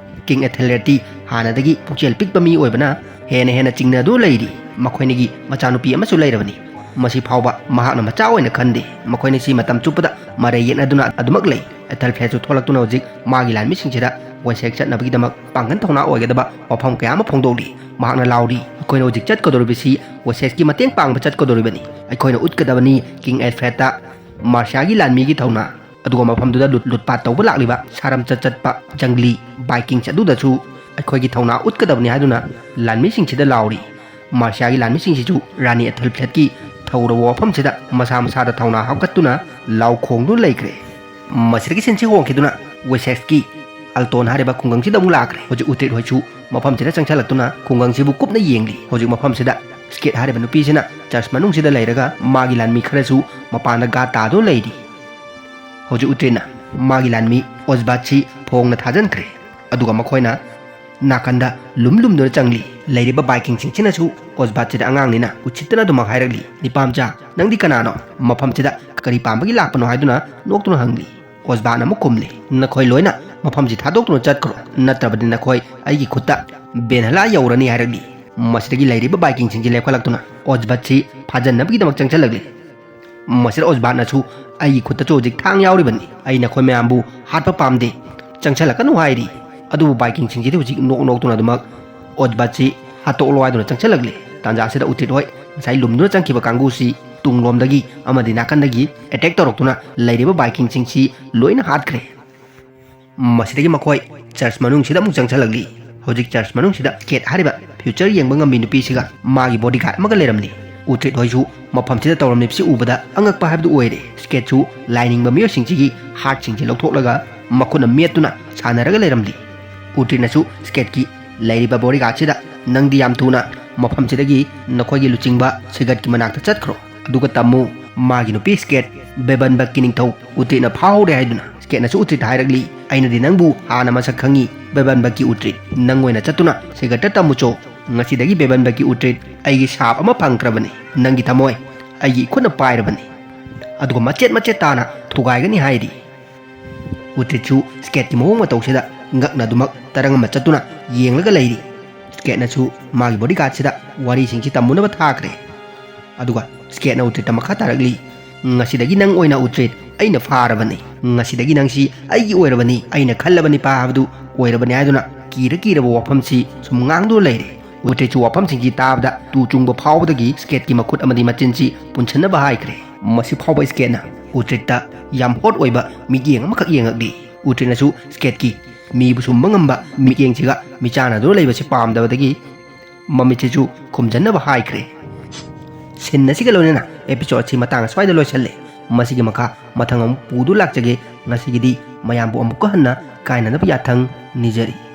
ꯀꯤꯡ ꯑꯦꯊꯦꯜꯔꯦꯗꯇꯤ ꯍꯥꯟꯅꯗꯒꯤ ꯄꯨꯛꯆꯦꯜ ꯄꯤꯛꯄ ꯃꯤ ꯑꯣꯏꯕꯅ ꯍꯦꯟꯅ ꯍꯦꯟꯅ ꯆꯤꯡꯅꯗꯨꯅ ꯂꯩꯔꯤ꯫ ꯃꯈꯣꯏꯅꯤꯒꯤ ꯃꯆꯥꯅꯨꯄꯤ ꯑꯃꯁꯨ ꯂꯩꯔꯕꯅꯤ꯫ ꯃꯁꯤ ꯐꯥꯎꯕ ꯃꯍꯥꯛꯅ ꯃꯆꯥ ꯑꯣꯏꯅ ꯈꯟꯗꯦ꯫ ꯃꯈꯣꯏꯅꯤꯁꯤ ꯃꯇꯝ ꯆꯨꯞꯄꯗ ꯃꯔꯩ ꯌꯦꯠꯅꯗꯨꯅ ꯑꯗꯨꯃꯛ ꯂꯩ꯫ ꯑꯦꯊꯦꯜꯐ꯭ꯔꯦꯗꯁꯨ ꯊꯣꯛꯂꯛꯇꯨꯅ ꯍꯧꯖꯤꯛ ꯃꯥꯒꯤ ꯂꯥꯟꯃꯤꯁꯤꯡꯁꯤꯗ ꯋꯦꯁꯦꯛ ꯆꯠꯅꯕꯒꯤꯗꯃꯛ ꯄꯥꯡꯒꯜ ꯊꯧꯅꯥ ꯑꯣꯏꯒꯗꯕ ꯋꯥꯐꯝ ꯀꯌꯥ ꯑꯃ ꯐꯣꯡꯗꯣꯛꯂꯤ꯫ ꯃꯍꯥꯛꯅ ꯂꯥꯎꯔꯤ, "ꯑꯩꯈꯣꯏꯅ ꯍꯧꯖꯤꯛ ꯆꯠꯀꯗꯧꯔꯤꯕꯁꯤ ꯋꯦꯁꯦꯛꯁꯀꯤ ꯃꯇꯦꯡ ꯄꯥꯡꯕ ꯆꯠꯀꯗꯧꯔꯤꯕꯅꯤ꯫ ꯑꯩꯈꯣꯏꯅ ꯎꯠꯀꯗꯕꯅꯤ ꯀꯤꯡ ꯑꯦꯜꯐ꯭ꯔꯦꯗꯇ ꯃꯥꯔꯁꯤꯌꯥꯒꯤ ꯂꯥꯟꯃꯤꯒꯤ ꯊꯧꯅꯥ꯫ ꯑꯗꯨꯒ ꯃꯐꯝꯗꯨꯗ ꯂꯨꯠ-, ꯂꯨꯠꯄꯥꯠ ꯇꯧꯕ ꯂꯥꯛꯂꯤꯕ ꯁꯥꯔꯝꯆꯠ ꯆꯠꯄ ꯖꯪꯒꯂꯤ ꯚꯥꯏꯀꯤꯡꯁ ꯑꯗꯨꯗꯁꯨ ꯑꯩꯈꯣꯏꯒꯤ ꯊꯧꯅꯥ ꯎꯠꯀꯗꯕꯅꯤ" ꯍꯥꯏꯗꯨꯅ ꯂꯥꯟꯃꯤꯁꯤꯡꯁꯤꯗ ꯂꯥꯎꯔꯤ꯫ ꯃꯥꯔꯁꯤꯌꯥꯒꯤ ꯂꯥꯟꯃꯤꯁꯤꯡꯁꯤꯁꯨ ꯔꯥꯅꯤ ꯑꯦꯊꯦꯜꯐ꯭ꯔꯦꯗꯀꯤ ꯊꯧꯔꯕ ꯋꯥꯐꯝꯁꯤꯗ ꯃꯁꯥ ꯃꯁꯥꯗ ꯊꯧꯅꯥ ꯍꯥꯞꯀꯠꯇꯨꯅ ꯂꯥꯎ ꯈꯣꯡꯗꯨꯅ ꯂꯩꯈ꯭ꯔꯦ꯫ ꯃꯁꯤꯗꯒꯤ ꯁꯤꯟꯁꯤ ꯍꯣꯡꯈꯤꯗꯨꯅ ꯋꯦꯁꯦꯛꯁꯀꯤ ꯑꯜꯇꯣꯟ ꯍꯥꯏꯔꯤꯕ ꯈꯨꯡꯒꯪꯁꯤꯗ ꯑꯃꯨꯛ ꯂꯥꯛꯈ꯭ꯔꯦ꯫ ꯍꯧꯖꯤꯛ ꯎꯇ꯭ꯔꯤꯠ ꯍꯣꯏꯁꯨ ꯃꯐꯝꯁꯤꯗ ꯆꯪꯁꯤꯜꯂꯛꯇꯨꯅ ꯈꯨꯡꯒꯪꯁꯤꯕꯨ ꯀꯨꯞꯅ ꯌꯦꯡꯂꯤ꯫ ꯍꯧꯖꯤꯛ ꯃꯐꯝꯁꯤꯗ ꯁ꯭ꯀꯦꯠ ꯍꯥꯏꯔꯤꯕ ꯅꯨꯄꯤꯁꯤꯅ ꯆꯔꯆ ꯃꯅꯨꯡꯁꯤꯗ ꯂꯩꯔꯒ ꯃꯥꯒꯤ ꯂꯥꯟꯃꯤ ꯈꯔꯁꯨ ꯃꯄꯥꯟꯗ ꯒꯥꯔꯗ ꯇꯥꯗꯨꯅ ꯂꯩꯔꯤ꯫ ꯍꯧꯖꯤꯛ ꯎꯇ꯭ꯔꯤꯠꯅ ꯃꯥꯒꯤ ꯂꯥꯟꯃꯤ ꯑꯣꯁꯕꯥꯠꯁꯤ ꯐꯣꯡꯅ ꯊꯥꯖꯤꯟꯈ꯭ꯔꯦ꯫ ꯑꯗꯨꯒ ꯃꯈꯣꯏꯅ ꯅꯥꯀꯟꯗ ꯂꯨꯝ ꯂꯨꯝꯗꯨꯅ ꯆꯪꯂꯤ꯫ ꯂꯩꯔꯤꯕ ꯚꯥꯏꯀꯤꯡꯁꯤꯡꯁꯤꯅꯁꯨ ꯑꯣꯁꯕꯥꯠꯁꯤꯗ ꯑꯉꯥꯡꯅꯤꯅ ꯎꯠꯁꯤꯠꯇꯅ ꯑꯗꯨꯃꯛ ꯍꯥꯏꯔꯛꯂꯤ, "ꯅꯤꯄꯥꯝꯆꯥ, ꯅꯪꯗꯤ ꯀꯅꯥꯅꯣ? ꯃꯐꯝꯁꯤꯗ ꯀꯔꯤ ꯄꯥꯝꯕꯒꯤ ꯂꯥꯛꯄꯅꯣ?" ꯍꯥꯏꯗꯨꯅ ꯅꯣꯛꯇꯨꯅ ꯍꯪꯂꯤ꯫ ꯑꯣꯁꯕꯥꯠꯅ ꯑꯃꯨꯛ ꯈꯨꯝꯂꯤ, "ꯅꯈꯣꯏ ꯂꯣꯏꯅ ꯃꯐꯝꯁꯤ ꯊꯥꯗꯣꯛꯇꯨꯅ ꯆꯠꯈ꯭ꯔꯣ, ꯅꯠꯇ꯭ꯔꯕꯗꯤ ꯅꯈꯣꯏ ꯑꯩꯒꯤ ꯈꯨꯠꯇ ꯕꯦꯟꯍꯂꯥ ꯌꯧꯔꯅꯤ" ꯍꯥꯏꯔꯛꯂꯤ꯫ ꯃꯁꯤꯗꯒꯤ ꯂꯩꯔꯤꯕ ꯚꯥꯏꯀꯤꯡꯁꯤꯡꯁꯤ ꯂꯦꯞꯈꯠꯂꯛꯇꯨꯅ ꯑꯣꯁꯕꯥꯠꯁꯤ ꯐꯥꯖꯟꯅꯕꯒꯤꯗꯃꯛ ꯆꯪꯁꯤꯜꯂꯛꯂꯤ꯫ ꯃꯁꯤꯗ ꯑꯣꯖꯕꯥꯠꯅꯁꯨ, "ꯑꯩꯒꯤ ꯈꯨꯠꯇꯁꯨ ꯍꯧꯖꯤꯛ ꯊꯥꯡ ꯌꯥꯎꯔꯤꯕꯅꯤ, ꯑꯩ ꯅꯈꯣꯏ ꯃꯌꯥꯝꯕꯨ ꯍꯥꯠꯄ ꯄꯥꯝꯗꯦ, ꯆꯪꯁꯜꯂꯛꯀꯅꯨ" ꯍꯥꯏꯔꯤ꯫ ꯑꯗꯨꯕꯨ ꯕꯥꯏꯀꯤꯡꯁꯤꯡꯁꯤꯗꯤ ꯍꯧꯖꯤꯛ ꯅꯣꯛ ꯅꯣꯛꯇꯨꯅ ꯑꯗꯨꯃꯛ ꯑꯣꯖꯕꯥꯠꯁꯤ ꯍꯥꯠꯇꯣꯛꯂꯣ ꯍꯥꯏꯗꯨꯅ ꯆꯪꯁꯜꯂꯛꯂꯦ꯫ ꯇꯥꯟꯖꯥꯁꯤꯗ ꯎꯇ꯭ꯔꯤꯠ ꯍꯣꯏ ꯉꯁꯥꯏ ꯂꯨꯝꯗꯨꯅ ꯆꯪꯈꯤꯕ ꯀꯥꯡꯕꯨꯁꯤ ꯇꯨꯡꯂꯣꯝꯗꯒꯤ ꯑꯃꯗꯤ ꯅꯥꯀꯟꯗꯒꯤ ꯑꯦꯇꯦꯛ ꯇꯧꯔꯛꯇꯨꯅ ꯂꯩꯔꯤꯕ ꯕꯥꯏꯀꯤꯡꯁꯤꯡꯁꯤ ꯂꯣꯏꯅ ꯍꯥꯠꯈ꯭ꯔꯦ꯫ ꯃꯁꯤꯗꯒꯤ ꯃꯈꯣꯏ ꯆꯔꯆ ꯃꯅꯨꯡꯁꯤꯗ ꯑꯃꯨꯛ ꯆꯪꯁꯜꯂꯛꯂꯤ꯫ ꯍꯧꯖꯤꯛ ꯆꯔꯆ ꯃꯅꯨꯡꯁꯤꯗ ꯀꯦꯠ ꯍꯥꯏꯔꯤꯕ ꯐ꯭ꯌꯨꯆꯔ ꯌꯦꯡꯕ ꯉꯝꯕꯤ ꯅꯨꯄꯤꯁꯤꯒ ꯃꯥꯒꯤ ꯕꯣꯗꯤꯒꯥꯔꯗ ꯑꯃꯒ ꯂꯩꯔꯝꯂꯤ꯫ ꯎꯇ꯭ꯔꯤꯠ ꯍꯣꯏꯁꯨ ꯃꯐꯝꯁꯤꯗ ꯇꯧꯔꯝꯂꯤꯕꯁꯤ ꯎꯕꯗ ꯑꯉꯛꯄ ꯍꯥꯏꯕꯗꯨ ꯑꯣꯏꯔꯦ꯫ ꯁ꯭ꯀꯦꯠꯁꯨ ꯂꯥꯏꯅꯤꯡꯕ ꯃꯤꯑꯣꯏꯁꯤꯡꯁꯤꯒꯤ ꯍꯥꯔꯠꯁꯤꯡꯁꯤ ꯂꯧꯊꯣꯛꯂꯒ ꯃꯈꯨꯠꯅ ꯃꯦꯠꯇꯨꯅ ꯁꯥꯟꯅꯔꯒ ꯂꯩꯔꯝꯂꯤ꯫ ꯎꯇ꯭ꯔꯤꯠꯅꯁꯨ ꯁ꯭ꯀꯦꯠꯀꯤ ꯂꯩꯔꯤꯕ ꯕꯣꯗꯤꯒꯥꯔꯗꯁꯤꯗ, "ꯅꯪꯗꯤ ꯌꯥꯝ ꯊꯨꯅ ꯃꯐꯝꯁꯤꯗꯒꯤ ꯅꯈꯣꯏꯒꯤ ꯂꯨꯆꯤꯡꯕ ꯁꯤꯒꯠꯀꯤ ꯃꯅꯥꯛꯇ ꯆꯠꯈ꯭ꯔꯣ, ꯑꯗꯨꯒ ꯇꯝꯃꯨ, ꯃꯥꯒꯤ ꯅꯨꯄꯤ ꯁ꯭ꯀꯦꯠ ꯕꯦꯕꯟꯕꯛꯀꯤ ꯅꯤꯡꯊꯧ ꯎꯇ꯭ꯔꯤꯠꯅ ꯐꯥꯍꯧꯔꯦ" ꯍꯥꯏꯗꯨꯅ꯫ ꯁ꯭ꯀꯦꯠꯅꯁꯨ ꯎꯇ꯭ꯔꯤꯠꯇ ꯍꯥꯏꯔꯛꯂꯤ, "ꯑꯩꯅꯗꯤ ꯅꯪꯕꯨ ꯍꯥꯟꯅ ꯃꯁꯛ ꯈꯪꯉꯤ, ꯕꯦꯕꯟꯕꯛꯀꯤ ꯎꯇ꯭ꯔꯤꯠ꯫ ꯅꯪ ꯑꯣꯏꯅ ꯆꯠꯇꯨꯅ ꯁꯤꯒꯠꯇ ꯇꯝꯃꯨꯆꯣ꯫ ꯉꯁꯤꯗꯒꯤ ꯕꯦꯕꯟꯕꯛꯀꯤ ꯎꯇ꯭ꯔꯤꯠ ꯑꯩꯒꯤ ꯁꯥꯞ ꯑꯃ ꯐꯪꯈ꯭ꯔꯕꯅꯤ꯫ ꯅꯪꯒꯤ ꯊꯃꯣꯏ ꯑꯩꯒꯤ ꯏꯈꯨꯠꯅ ꯄꯥꯏꯔꯕꯅꯤ, ꯑꯗꯨꯒ ꯃꯆꯦꯠ ꯃꯆꯦꯠ ꯇꯥꯅ ꯊꯨꯒꯥꯏꯒꯅꯤ" ꯍꯥꯏꯔꯤ꯫ ꯎꯇ꯭ꯔꯤꯠꯁꯨ ꯁ꯭ꯀꯦꯠꯀꯤ ꯃꯑꯣꯡ ꯃꯇꯧꯁꯤꯗ ꯉꯛꯅ ꯑꯗꯨꯃꯛ ꯇꯔꯪ ꯑꯃ ꯆꯠꯇꯨꯅ ꯌꯦꯡꯂꯒ ꯂꯩꯔꯤ꯫ ꯁ꯭ꯀꯦꯠꯅꯁꯨ ꯃꯥꯒꯤ ꯕꯣꯗꯤꯒꯥꯔꯗꯁꯤꯗ ꯋꯥꯔꯤꯁꯤꯡꯁꯤ ꯇꯝꯃꯨꯅꯕ ꯊꯥꯈ꯭ꯔꯦ꯫ ꯑꯗꯨꯒ ꯁ꯭ꯀꯦꯠꯅ ꯎꯇ꯭ꯔꯤꯠꯇ ꯃꯈꯥ ꯇꯥꯔꯛꯂꯤ, "ꯉꯁꯤꯗꯒꯤ ꯅꯪ ꯑꯣꯏꯅ ꯎꯇ꯭ꯔꯤꯠ ꯑꯩꯅ ꯐꯥꯔꯕꯅꯤ꯫ ꯉꯁꯤꯗꯒꯤ ꯅꯪꯁꯤ ꯑꯩꯒꯤ ꯑꯣꯏꯔꯕꯅꯤ, ꯑꯩꯅ ꯈꯜꯂꯕꯅꯤ ꯄꯥ ꯍꯥꯏꯕꯗꯨ ꯑꯣꯏꯔꯕꯅꯤ" ꯍꯥꯏꯗꯨꯅ ꯀꯤꯔ ꯀꯤꯔꯕ ꯋꯥꯐꯝꯁꯤ ꯁꯨꯝ ꯉꯥꯡꯗꯨꯅ ꯂꯩꯔꯦ꯫ ꯎꯇ꯭ꯔꯤꯠꯁꯨ ꯋꯥꯐꯝꯁꯤꯡꯁꯤ ꯇꯥꯕꯗ ꯇꯨ ꯆꯨꯡꯕ ꯐꯥꯎꯕꯗꯒꯤ ꯁ꯭ꯀꯦꯠꯀꯤ ꯃꯈꯨꯠ ꯑꯃꯗꯤ ꯃꯆꯤꯟꯁꯤ ꯄꯨꯟꯁꯤꯟꯅꯕ ꯍꯥꯏꯈ꯭ꯔꯦ꯫ ꯃꯁꯤ ꯐꯥꯎꯕ ꯁ꯭ꯀꯦꯠꯅ ꯎꯇ꯭ꯔꯤꯠꯇ ꯌꯥꯝ ꯍꯣꯠ ꯑꯣꯏꯕ ꯃꯤꯠꯌꯦꯡ ꯑꯃꯈꯛ ꯌꯦꯡꯉꯛꯂꯤ꯫ ꯎꯇ꯭ꯔꯤꯠꯅꯁꯨ ꯁ꯭ꯀꯦꯠꯀꯤ ꯃꯤꯕꯨ ꯁꯨꯝꯕ ꯉꯝꯕ ꯃꯤꯠꯌꯦꯡꯁꯤꯒ ꯃꯤꯆꯥꯟꯅꯗꯨꯅ ꯂꯩꯕꯁꯤ ꯄꯥꯝꯗꯕꯗꯒꯤ ꯃꯃꯤꯠꯁꯤꯁꯨ ꯈꯨꯝꯖꯟꯅꯕ ꯍꯥꯏꯈ꯭ꯔꯦ꯫ ꯁꯤꯟ ꯑꯁꯤꯒ ꯂꯣꯏꯅꯅ ꯑꯦꯄꯤꯁꯣꯗ ꯑꯁꯤ ꯃꯇꯥꯡ ꯑꯁ꯭ꯋꯥꯏꯗ ꯂꯣꯏꯁꯜꯂꯦ꯫ ꯃꯁꯤꯒꯤ ꯃꯈꯥ ꯃꯊꯪ ꯑꯃꯨꯛ ꯄꯨꯗꯨ ꯂꯥꯛꯆꯒꯦ꯫ ꯉꯁꯤꯒꯤꯗꯤ ꯃꯌꯥꯝꯕꯨ ꯑꯃꯨꯛꯀ ꯍꯟꯅ ꯀꯥꯏꯅꯅꯕ ꯌꯥꯊꯪ ꯅꯤꯖꯔꯤ꯫